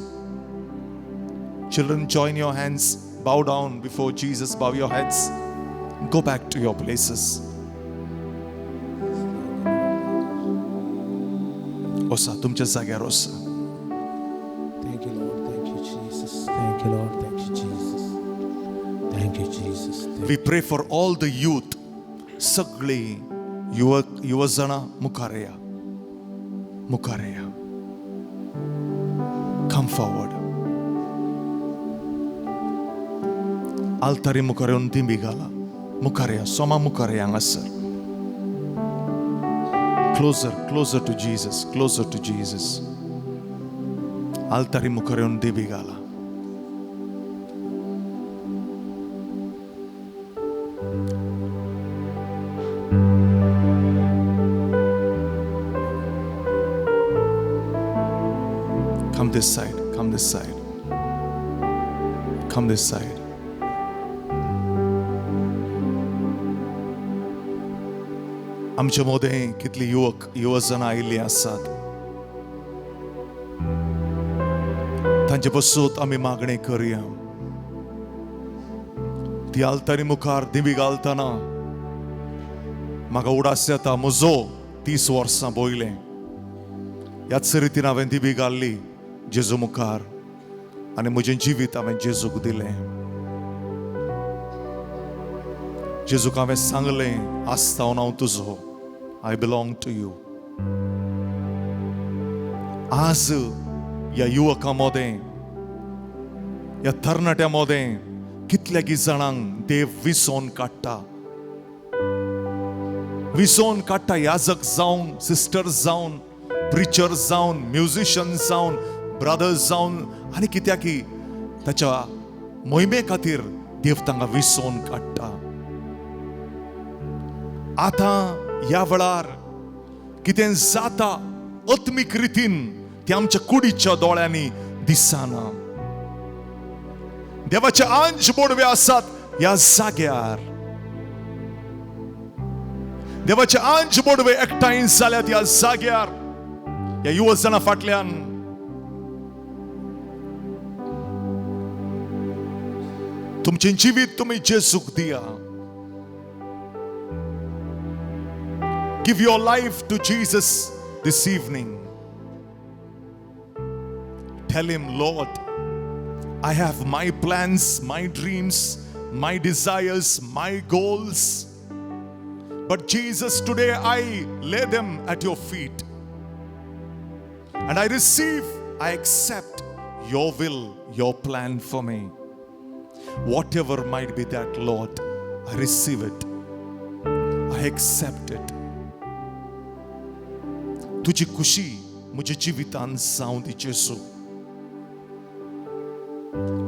Children, join your hands, bow down before Jesus, bow your heads, go back to your places. वसा, तुमच्या जाग्यार वसा. Thank you, Lord. Thank you, Jesus. Thank you, Lord. Thank you, Jesus. Thank you, Jesus. Thank We pray for all the youth. सगळी युवक युवजणां मुखार या, मुखार या. Come forward. आल्तारी मुखार येवन दिंबी घाला. मुखार या, सोमा मुखार या हांगासर. Closer, closer to Jesus, closer to Jesus. आल्तारी मुखार येवन दिंबी घाला. Come this side, come this side. Come this side. आमचे मदें कितली युवक युवजणां आयिल्लीं आसात, तांचे पसून आमी मागणें करुया. ती आल्तारी मुखार दिवी घालतना म्हाका उडास येता, म्हजो 30 वर्सां पयलें ह्याच रितीन हांवें दिवी घाल्ली जेजू मुखार आनी म्हजें जिवीत हांवें जेजूक दिलें. जेजूक हांवें सांगलें, आसतावन हांव तुजो, I belong to you. आज ह्या युवकां मदें, ह्या तरणाट्यां मदें कितल्या जाणांक देव विसोवन काडटा, विसोवन काडटा. याजक जावन, सिस्टर्स जावन, प्रिचर्स जावन, म्युझिशियन्स जावन, ब्रदर्स जावन, आनी कित्याकी ताच्या मोहिमे खातीर देव तांकां विसोवन काडटा. आतां ह्या वेळार कितें जाता आत्मीक रितीन तें आमच्या कुडीच्या दोळ्यांनी दिसना. देवाचे आंज बोडवे आसात ह्या जाग्यार, देवाचे आंज बोडवे एकठांय जाल्यात ह्या जाग्यार, ह्या युवजणां फाटल्यान. तुमचें जिवीत तुमी जेजूक दिया. Give your life to Jesus this evening. Tell him, Lord, I have my plans, my dreams, my desires, my goals. But Jesus, today I lay them at your feet. And I receive, I accept your will, your plan for me. Whatever might be that, Lord, I receive it. I accept it. तुजी खुशी म्हज्या जिवितान जावं दी जेजू.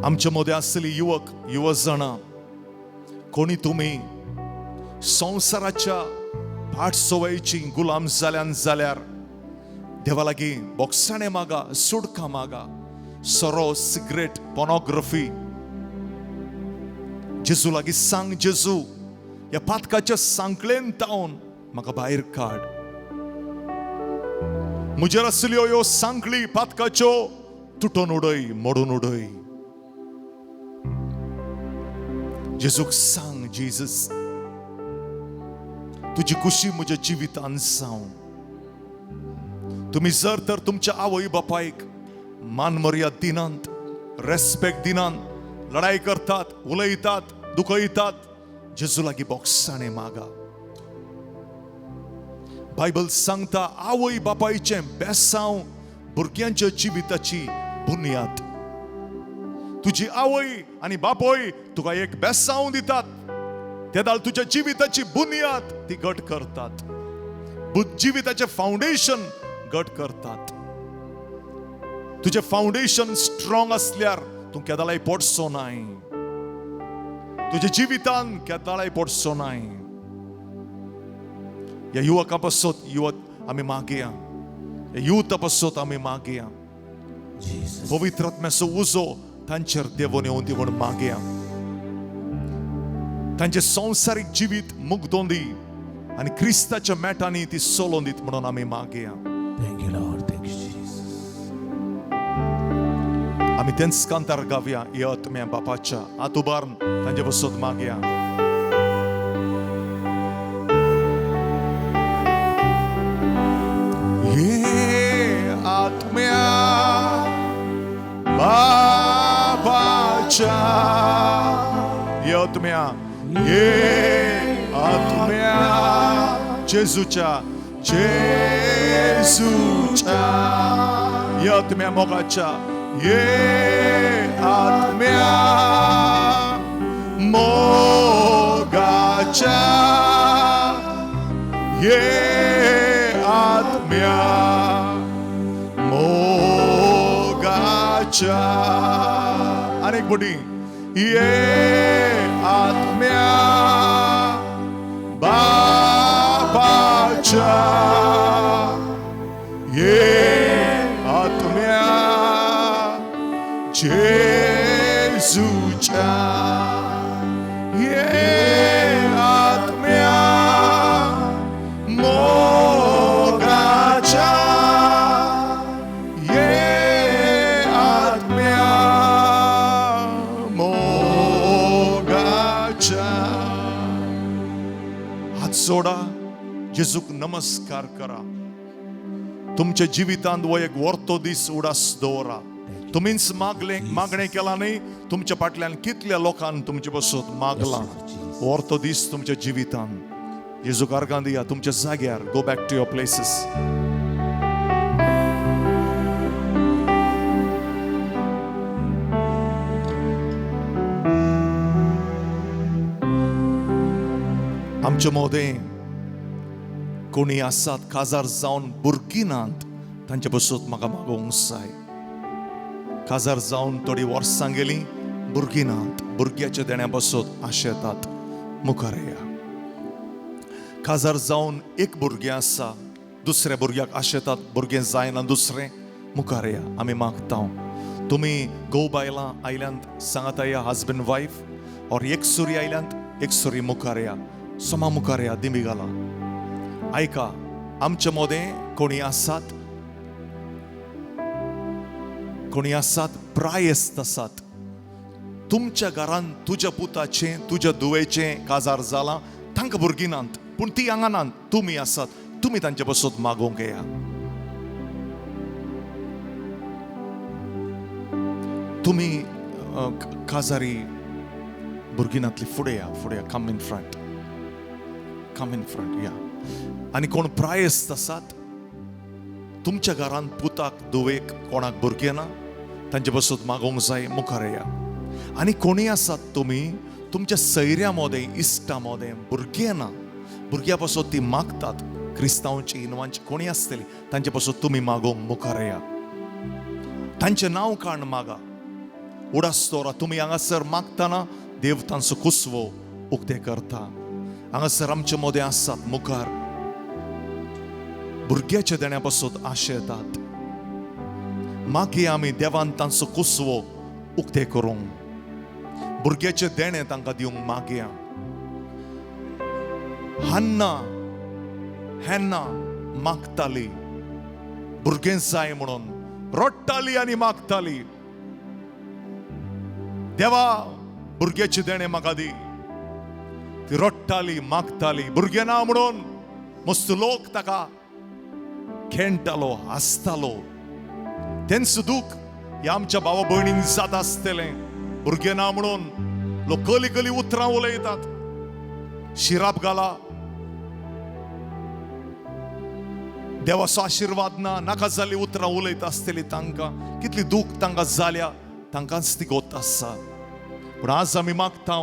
आमच्या मदें आसली युवक युवजणां, कोणी तुमी संवसाराच्या फाट सवयची गुलाम जाल्यान जाल्यार देवा लागीं बोगसाणें मागा, सुडका मागा. सोरो, सिगरेट, पोर्नोग्राफी, जेजू लागीं सांग, जेजू ह्या पातकाच्या सांकळेन तावन म्हाका भायर काड. म्हजेर आसल्यो ह्यो सांकळी पातकाच्यो तुटोन उडय, मोडून उडय. जेजूक सांग, जेजस तुजी खुशी म्हज्या जिवितान जावं. तुमी जर तर तुमच्या आवय बापायक मान मर्याद दिनात, रेस्पेक्ट दिनात, लढाई करतात, उलयतात, दुखयतात, जेजू लागीं बोगसाणें मागा. बायबल सांगता आवय बापायचें बेसांव भुरग्यांच्या जिविताची बुन्याद. तुजी आवय आनी बापूय तुका एक बेसांव दितात, तेदाळ तुज्या जिविताची बुन्याद ती घट करतात. जिविताचें फावंडेशन घट करतात. तुजें फावंडेशन स्ट्रॉंग आसल्यार तूं केदाळाय पडचो नाय, तुज्या जिवितान केदाळाय पडचो नाय. ह्या युवकां पासत युवक आमी मागया, ह्या युथा पासत आमी मागया. पवित्र आत्म्याचो उजो तांचेर देवून येवन दी म्हूण मागया. तांचें संवसारीक जिवीत मुगदोन दी आनी क्रिस्ताच्या मेटांनी ती चलोवन दीत म्हणून आमी मागया. Thank you Lord, thank you Jesus. आमी तेंच कांतार गावया, या आत्म्या बापाच्या हात उबारून तांचे बसत मागया. हे आत्म्या बापाच्या, हे आत्म्या, हे आत्म्या जेजूच्या, जेजूच्या, हे आत्म्या मोगाच्या, हे आत्म्या मोगाच्या, हे आत्म्या मोगाच्या. अनेक बोटी, हे आत्म्या बापाच्या, हे आत्म्या जेजूच्या, हे आत्म्या मोगाच्या, हे आत्म्या मोगाच्या. हात जोडा, जेजूक नमस्कार करा. तुमच्या जिवितांत हो एक वर्तो दीस उडास दवरा. तुमीच मागले मागणें केलां न्ही, तुमच्या फाटल्यान कितल्या लोकांक तुमचे बसत मागलां. वर्तो दीस तुमच्या जिवितान जेजूक अर्गां दिया. तुमच्या जाग्यार go back to your places. आमचे मदें कोणी आसात काजार जावन भुरगीं नात, तांचे बसत म्हाका मागोवंक जाय. काजार जावन थोडीं वर्सां गेलीं, भुरगीं नात, भुरग्याच्या देण्या बसत आशेतात, मुखार येया. काजार जावन एक भुरगें आसा, दुसऱ्या भुरग्याक आशेतात, भुरगें जायना दुसरें, मुखार येया. आमी मागता तुमी घोव बायलां आयल्यांत सांगात या हजबंड वायफ और एक सुरी आयल्यांत, एक सुरी मुखार येया, सोमा मुखार येया, दिमी घाला. आयका, आमचे मदें कोणी आसात, कोणी आसात प्रायस्त आसात, तुमच्या घरान तुज्या पुताचें तुज्या धुवेचें काजार जालां, तांकां भुरगीं नात, पूण ती हांगा नात, तुमी आसात, तुमी तांचे बसत मागोवंक येया. तुमी काजारी भुरगीं नातली फुडें या, फुडें या, come in front, come in front या. आनी कोण प्रायस्त आसात, तुमच्या घरान पुताक धुवेक कोणाक भुरगें ना, तांचे बसत मागोवंक जाय, मुखार येया. आनी कोणूय आसात तुमी तुमच्या सैऱ्या मोदें इश्टा मोदें भुरगें ना, भुरग्यां पासत ती मागतात, क्रिस्तांवची हिंदवांची कोणी आसतली, तांचे पासत तुमी मागोवंक मुखार येया. तांचें नांव काण मागा. उडास दवरा, तुमी हांगासर मागतना देव तांचो कुसवो उक्ते करता. हांगासर आमचे मोदें आसात मुखार भुरग्याच्या देण्या पासत आशेतात, मागीर आमी देवान तांचो कुसवो उक्ते करूंक, भुरग्याचें देणें तांकां दिवंक मागया. हन्ना हेन्ना मागताली भुरगें जाय म्हणून, रडटाली आनी मागताली, देवा भुरग्याचें देणें म्हाका दी. ती रडटाली मागताली भुरगें ना म्हणून. मस्त लोक ताका खेळटालो, हांसतालो. तेंच दूख ह्या आमच्या भावा भयणींक जाता आसतलें, भुरगें ना म्हणून लोक कली कली उतरां उलयतात, शिराप घाला, देवाचो आशिर्वाद ना, नाका जाल्ली उतरां उलयता आसतली तांकां. कितली दूख तांकां जाल्या, तांकांच ती गोत आसा. पूण आज आमी मागता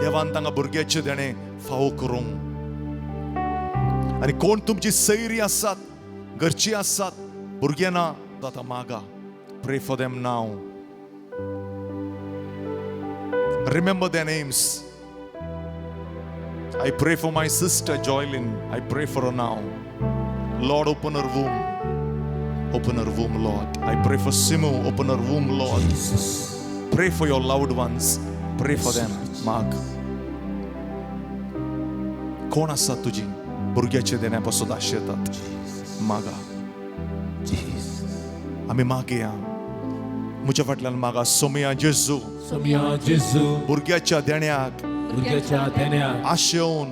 देवान तांकां भुरग्याचें देणें फावो करूंक. आनी कोण तुमची सैरी आसात, घरची आसात, भुरग्यां ना, आतां मागा. Pray for them now. Remember their names. I pray for my sister Joylyn. I pray for her now. Lord, open her womb. Open her womb, Lord. I pray for Simu. Open her womb, Lord. Jesus. Pray for your loved ones. Pray for them. माग. कोण आसा तुजी भुरग्याचे देण्या पासून आशेतात, मागा. Jesus. आमी मागया. म्हज्या फाटल्यान मागा. सोमया जेजू, सोमया जेजू, भुरग्याच्या देण्याक भुरग्याच्या देण्याक आशेवन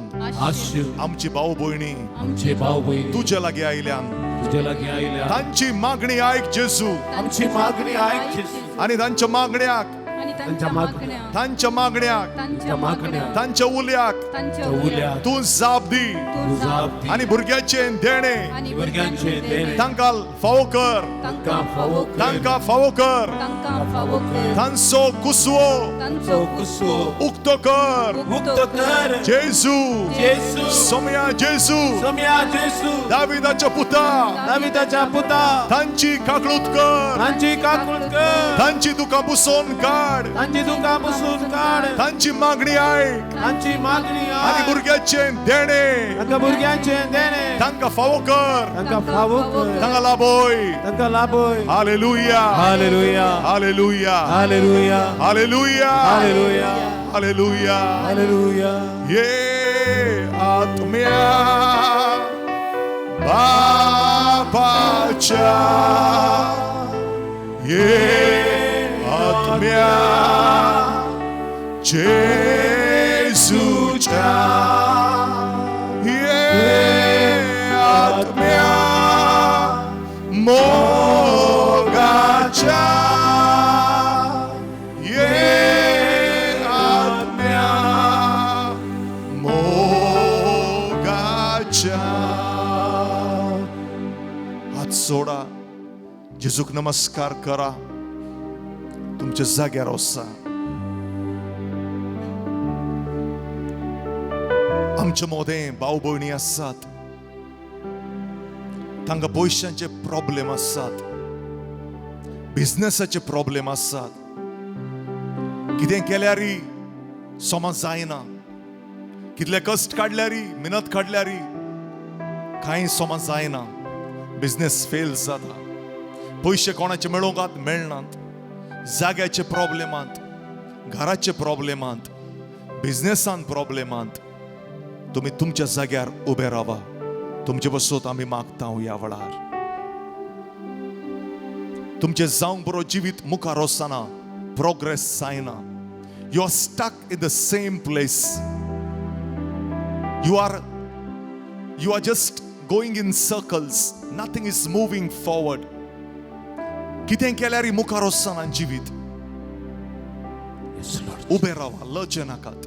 आशेवन आमची भाव भयणी आमचे भाव भयणी तुज्या लागीं आयल्यान, तुज्या लागीं आयल्या, तांची मागणी आयक जेजू, आमची मागणी आयक जेजू, आनी तांच्या मागण्याक, आणि तांच्या मागण्या, तांच्या मागण्याक, तांच्या मागण्या, तांच्या उल्याक तांच्या उल्याक तूं जाप दी, तूं जाप आनी भुरग्याचें देणें आणि भुरग्यांचे देणें तांकां फावो कर, तांकां फावो कर, तांकां फावो कर, तांकां फावो कर, तांचो कुसवो तांचो कुसो उक्तो कर, उक्तो कर, जेजू, जेजू, सोमया जेजू, सोमया जेजू, दाविदाच्या पुता, दाविदाच्या पुता, तांची काकळूत कर, तांची काकळूत कर, तांची दुकां पुसोवन काड, तांची दुकां पुसून काड, तांची मागणी आयक, तांची मागणी आनी आयक, भुरग्याचें देणें तांकां भुरग्यांचें देणें तांकां फावो कर, तांकां फावो कर, तांकां लाभय. तांकां लाभय. Hallelujah, hallelujah, hallelujah, hallelujah, hallelujah, hallelujah, hallelujah. Hallelujah. ये आत्म्या बापाच्या, ये आत्म्या जेजूच्या, ये आत्म्या मोगाच्या, ये आत्म्या मोगाच्या. हात सोडा, जेजूक नमस्कार करा, तुमच्या जाग्यार वसा. आमच्या मोदें भाव भयणी आसात, तांकां पयशांचे प्रॉब्लेम आसात, बिजनेसाचे प्रॉब्लेम आसात, कितें केल्यारय समज जायना, कितले कश्ट काडल्यारय, मेहनत काडल्यारय कांय समज जायना, बिजनेस फेल जाता, पयशे कोणाचे मेळोवंक मेळनात, जाग्याचे प्रॉब्लेमांत, घराचे प्रॉब्लेमांत, बिजनेसान प्रॉब्लेमांत. तुमी तुमच्या जाग्यार उबे रावा. तुमचे बसत आमी मागता ह्या वेळार. तुमचें जावंक बरो जिवीत मुखार वचना, प्रोग्रेस जायना. You are stuck in the same place. You are just going in circles. Nothing is moving forward. कितें केल्यार मुखार वचना जिवीत. Yes, Lord. उबे रावा, लजे नाकात.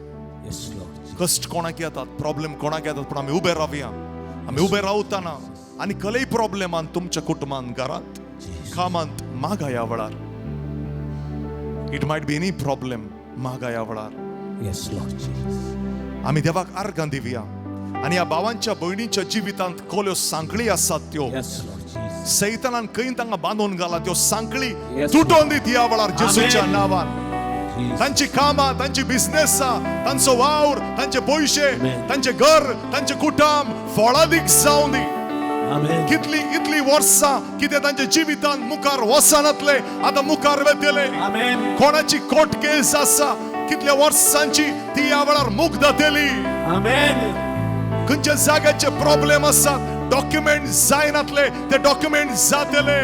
Yes, Lord. कश्ट कोणाक येतात, प्रॉब्लेम कोणाक येतात, पूण आमी उबे रावया. आमी उबे रावतना आनी खंयय प्रॉब्लेमान तुमच्या कुटुंबान, घरांत, कामांत मागा ह्या वेळार. It might be any problem. मागा ह्या वेळार. Yes, Lord Jesus. आमी देवाक आर्गां दिवया आनी ह्या भावांच्या भयणीच्या जिवितांत कोल्यो सांखळी आसात त्यो Yes, Lord Jesus. सैतानान खंय तांकां बांदून घाला, त्यो सांखळी Yes, तुटोन दीत ह्या वेळार जेजूच्या Amen. नांवान. Jesus. तांची कामां, तांची बिझनेसां, तांचो वावर, तांचे पयशे, Amen. तांचें घर, तांचें कुटुंब फळादीक जावं दी. Amen. कितली इतली वर्सां कितें तांच्या जिवितांत मुखार वचनातले आतां मुखार वेतले. Amen. कोणाची कोर्ट केस आसा कितल्या वर्सांची, ती ह्या वेळार मुक्त जातली. Amen. खंयच्या जाग्याचे प्रॉब्लेम आसा, डॉक्युमेंट जायनातले ते डॉक्युमेंट जातले.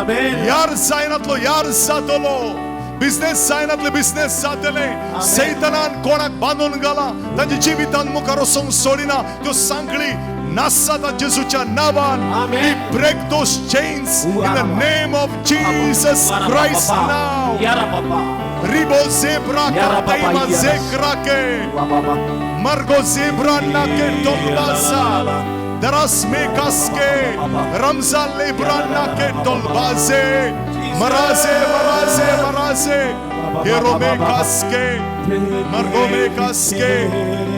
Amen. यार जायनातलो यार जातलो, बिझनेस जायनातले बिझनेस जातले. सैतानान कोणाक बांदून घाला, तांच्या जिवितांत मुखार वचूंक सोडिना, त्यो सांखळी नासाता जेजूच्या नांवान. Amen. We break those chains in the name of Jesus Christ now. Yara Baba. Ribo zebra Yara Baba, kataima yara. zekrake. Baba. Margo zebra nake tolbaza. Daras me kaske. Ramza lebra nake tolbaze. Maraze, maraze, maraze. Yerome kaske, margome kaske,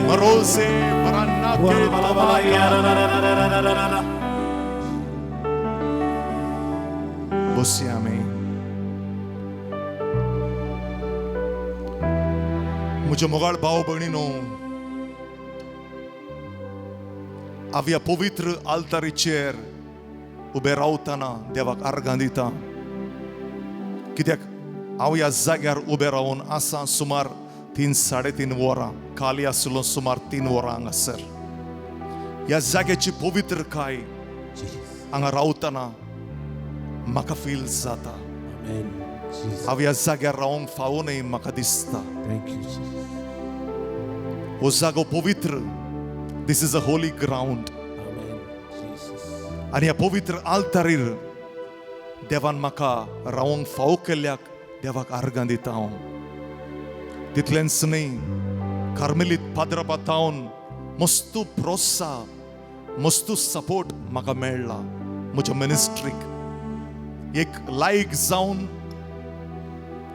marose, maranake, tabalaka. बसया आमी. म्हज्या मोगाळ भाव भयणीनो, हांव ह्या पवित्र आल्तारीचेर उबे रावतना देवाक आर्गां दिता, कित्याक हांव ह्या जाग्यार उबे रावन आसा सुमार 3 साडे 3 वरां, खाली आसलो सुमार 3 वरां हांगासर. ह्या जाग्याची पवित्रकाय हांगा रावतना म्हाका फील जाता. हांव ह्या जाग्यार रावंक फावो न्हय म्हाका दिसता. हो जागो पवित्र. This is a holy ground. आनी ह्या पवित्र आल्तारीर देवान म्हाका रावंक फावो केल्ल्याक देवाक आर्गां दिता हांव. तितलेंच न्हय, कार्मेलीत पाद्रापातावन मस्तू प्रोत्साह, मस्तू सपोर्ट म्हाका मेळ्ळा म्हज्या मिनिस्ट्रीक. एक लायक जावन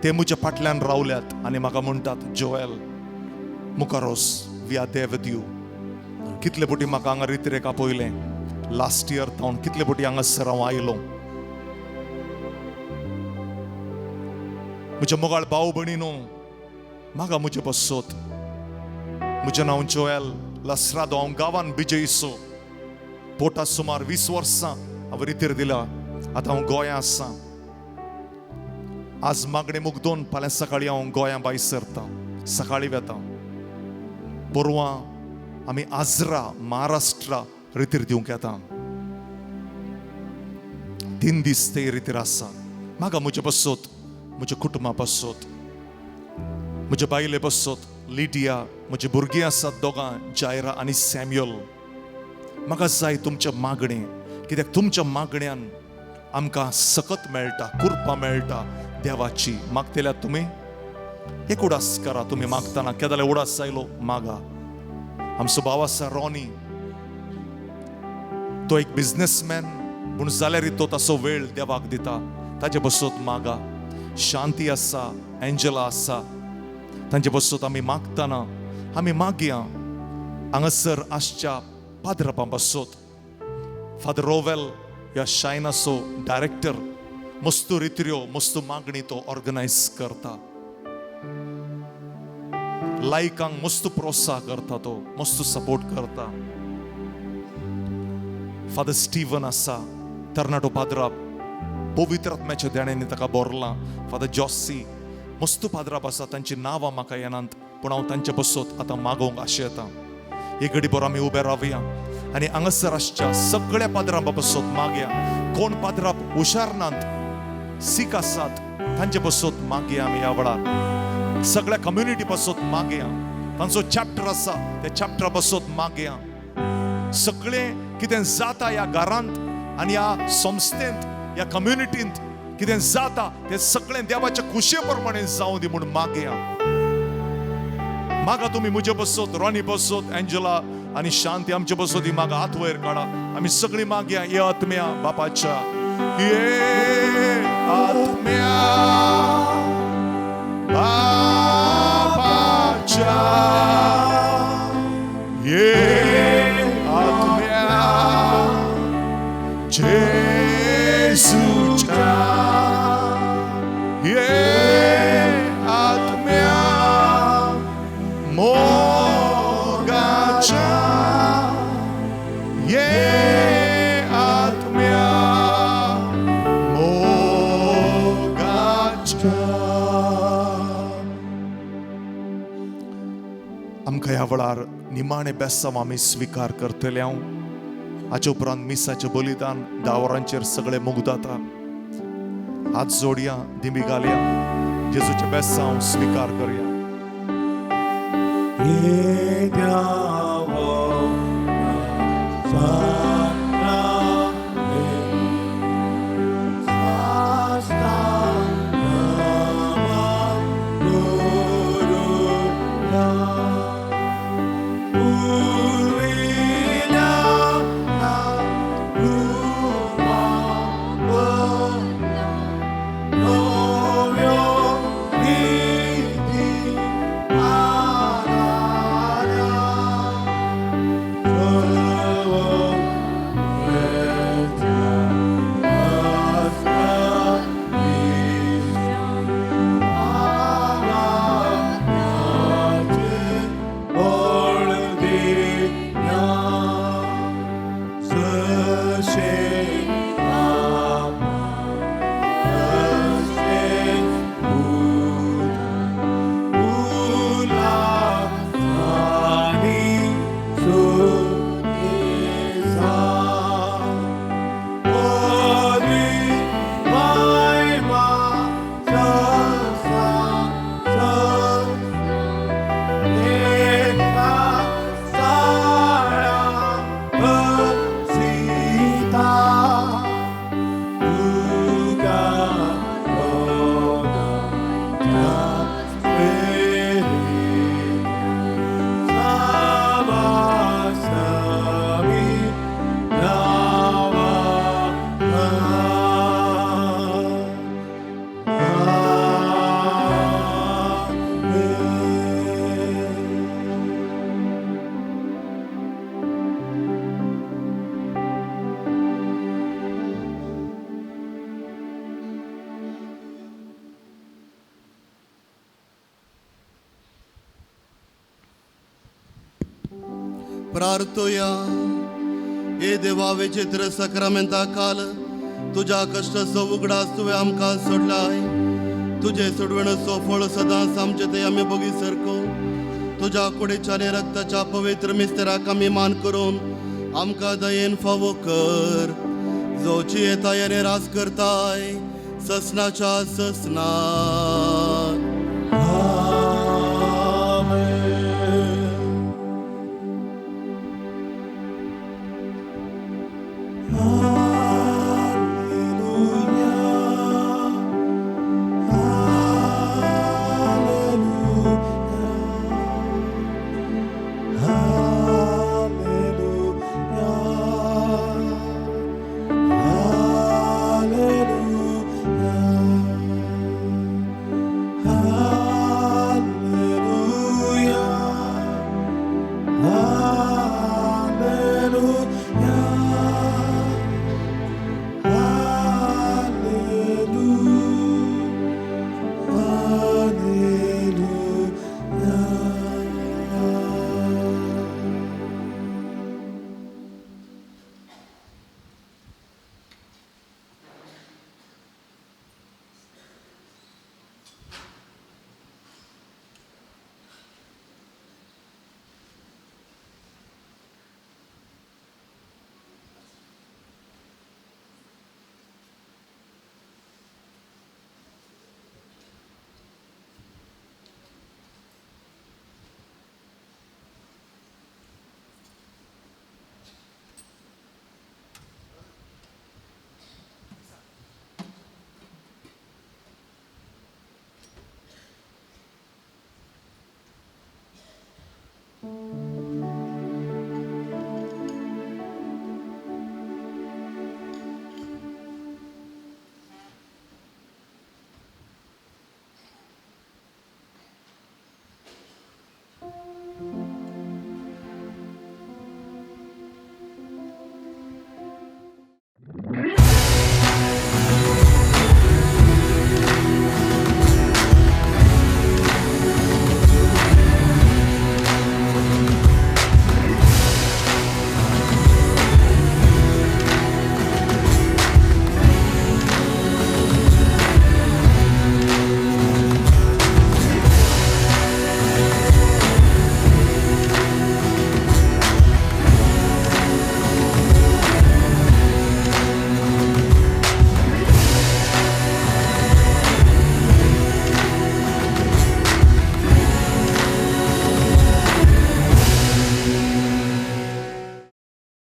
ते म्हज्या फाटल्यान रावल्यात आनी म्हाका म्हणटात, Joel मुखारोस, we are there with you. कितले फावटी म्हाका हांगा रितरेक आपयलें, लास्ट इयर तावन कितले फावटी हांगासर हांव आयलो. म्हज्या मोगाळ भाव भयणीनो, म्हाका म्हजें बसोत. म्हजें नांव जोएल लसरादो, हांव गांवान बिजयसो. पोटा सुमार 20 वर्सां हांवें रितीर दिला. आतां हांव गोंया आसा. आज मागणें मुगदोन फाल्यां सकाळीं हांव गोंया भायर सरता, सकाळीं वेता. परवां आमी आजरा महाराष्ट्रा रितीर दिवंक येता. 3 दीस ते रितीर आसा. म्हाका म्हजें बसोत, म्हज्या कुटुंबा बसोत, म्हज्या बायले बसोत, लिडिया, म्हजी भुरगीं आसात दोगां, जायरा आनी सॅम्युअल. म्हाका जाय तुमच्या मागणें, कित्याक तुमच्या मागण्यान आमकां सकत मेळटा, कृपा मेळटा देवाची. मागतल्यात तुमी एक उडास करा. तुमी मागतना केदाले उडास आयलो मागा. आमचो भाव आसा रॉनी, तो एक बिजनेसमॅन पूण जाल्यार तो ताचो वेळ देवाक दिता. ताजे बसोत मागा. शांती आसा, एंजला आसा, तांचे बसोत आमी मागतना आमी मागया. हांगासर आसच्या पाद्रापां बसोत फादर रोवेल ह्या शायनाचो डायरेक्टर मस्तू रित्र्यो मस्तू मागणी तो ऑर्गनायज करता. लायकांक मस्तू प्रोत्साह करता, तो मस्तू सपोर्ट करता. फादर स्टीवन आसा, तरणाटो पाद्राप, पवित्र आत्म्याच्या देण्यांनी ताका बोरलां. फादर जॉसी मस्तू पाद्राप आसा, तांची नांवां म्हाका येनात पूण हांव तांचे बसोत आतां मागोवंक आशेता. एक घडी बरो आमी उबे रावया आनी हांगासर आसच्या सगळ्या पाद्रां बसोत मागया. कोण पाद्राप हुशार नात, सीक आसात, तांचे बसोत मागया आमी ह्या वेळार. सगळ्या कम्युनिटी बसोत मागया. तांचो चॅप्टर आसा, त्या चॅप्टरा बसोत मागया. सगळें कितें जाता ह्या घरांत आनी ह्या संस्थेंत, ह्या कम्युनिटींत कितें जाता तें सगळें देवाच्या खुशे प्रमाणे जावं दी म्हूण मागया. मागा तुमी म्हजे बसोत, रॉनी बसोत, एंजला आनी शांती आमचे बसोत, ही मागा. हात वयर काडा, आमी सगळीं मागया. ये आत्म्या बापाच्या, ये आत्म्या बापाच्या, ये आत्म्या जेजूच्या, ये आत्म्या मोगाच्या, ये आत्म्या मोगाच्या. आमकां ह्या वेळार निमाणें बेसांव आमी स्विकार करतले. हांव हाचे उपरांत मिसाचें बलिदान 10 वरांचेर सगळें मुगदाता. हात जोडया, दिमी घालया, जेजूचें बेसांव स्विकार करया. प्रार्थोया. हे देवा, विचित्र सक्रामेंता काल तुज्या कश्टाचो उगडास तुवें आमकां सोडलाय. तुजे सोडवणेचो फळ सदांच आमचे ते आमी बगी सरको. तुज्या कुडीच्या आनी रक्ताच्या पवित्र मिस्तेराक आमी मान करून आमकां दयेन फावो कर, जो जियेताय आनी राज करताय ससनाच्या ससनात.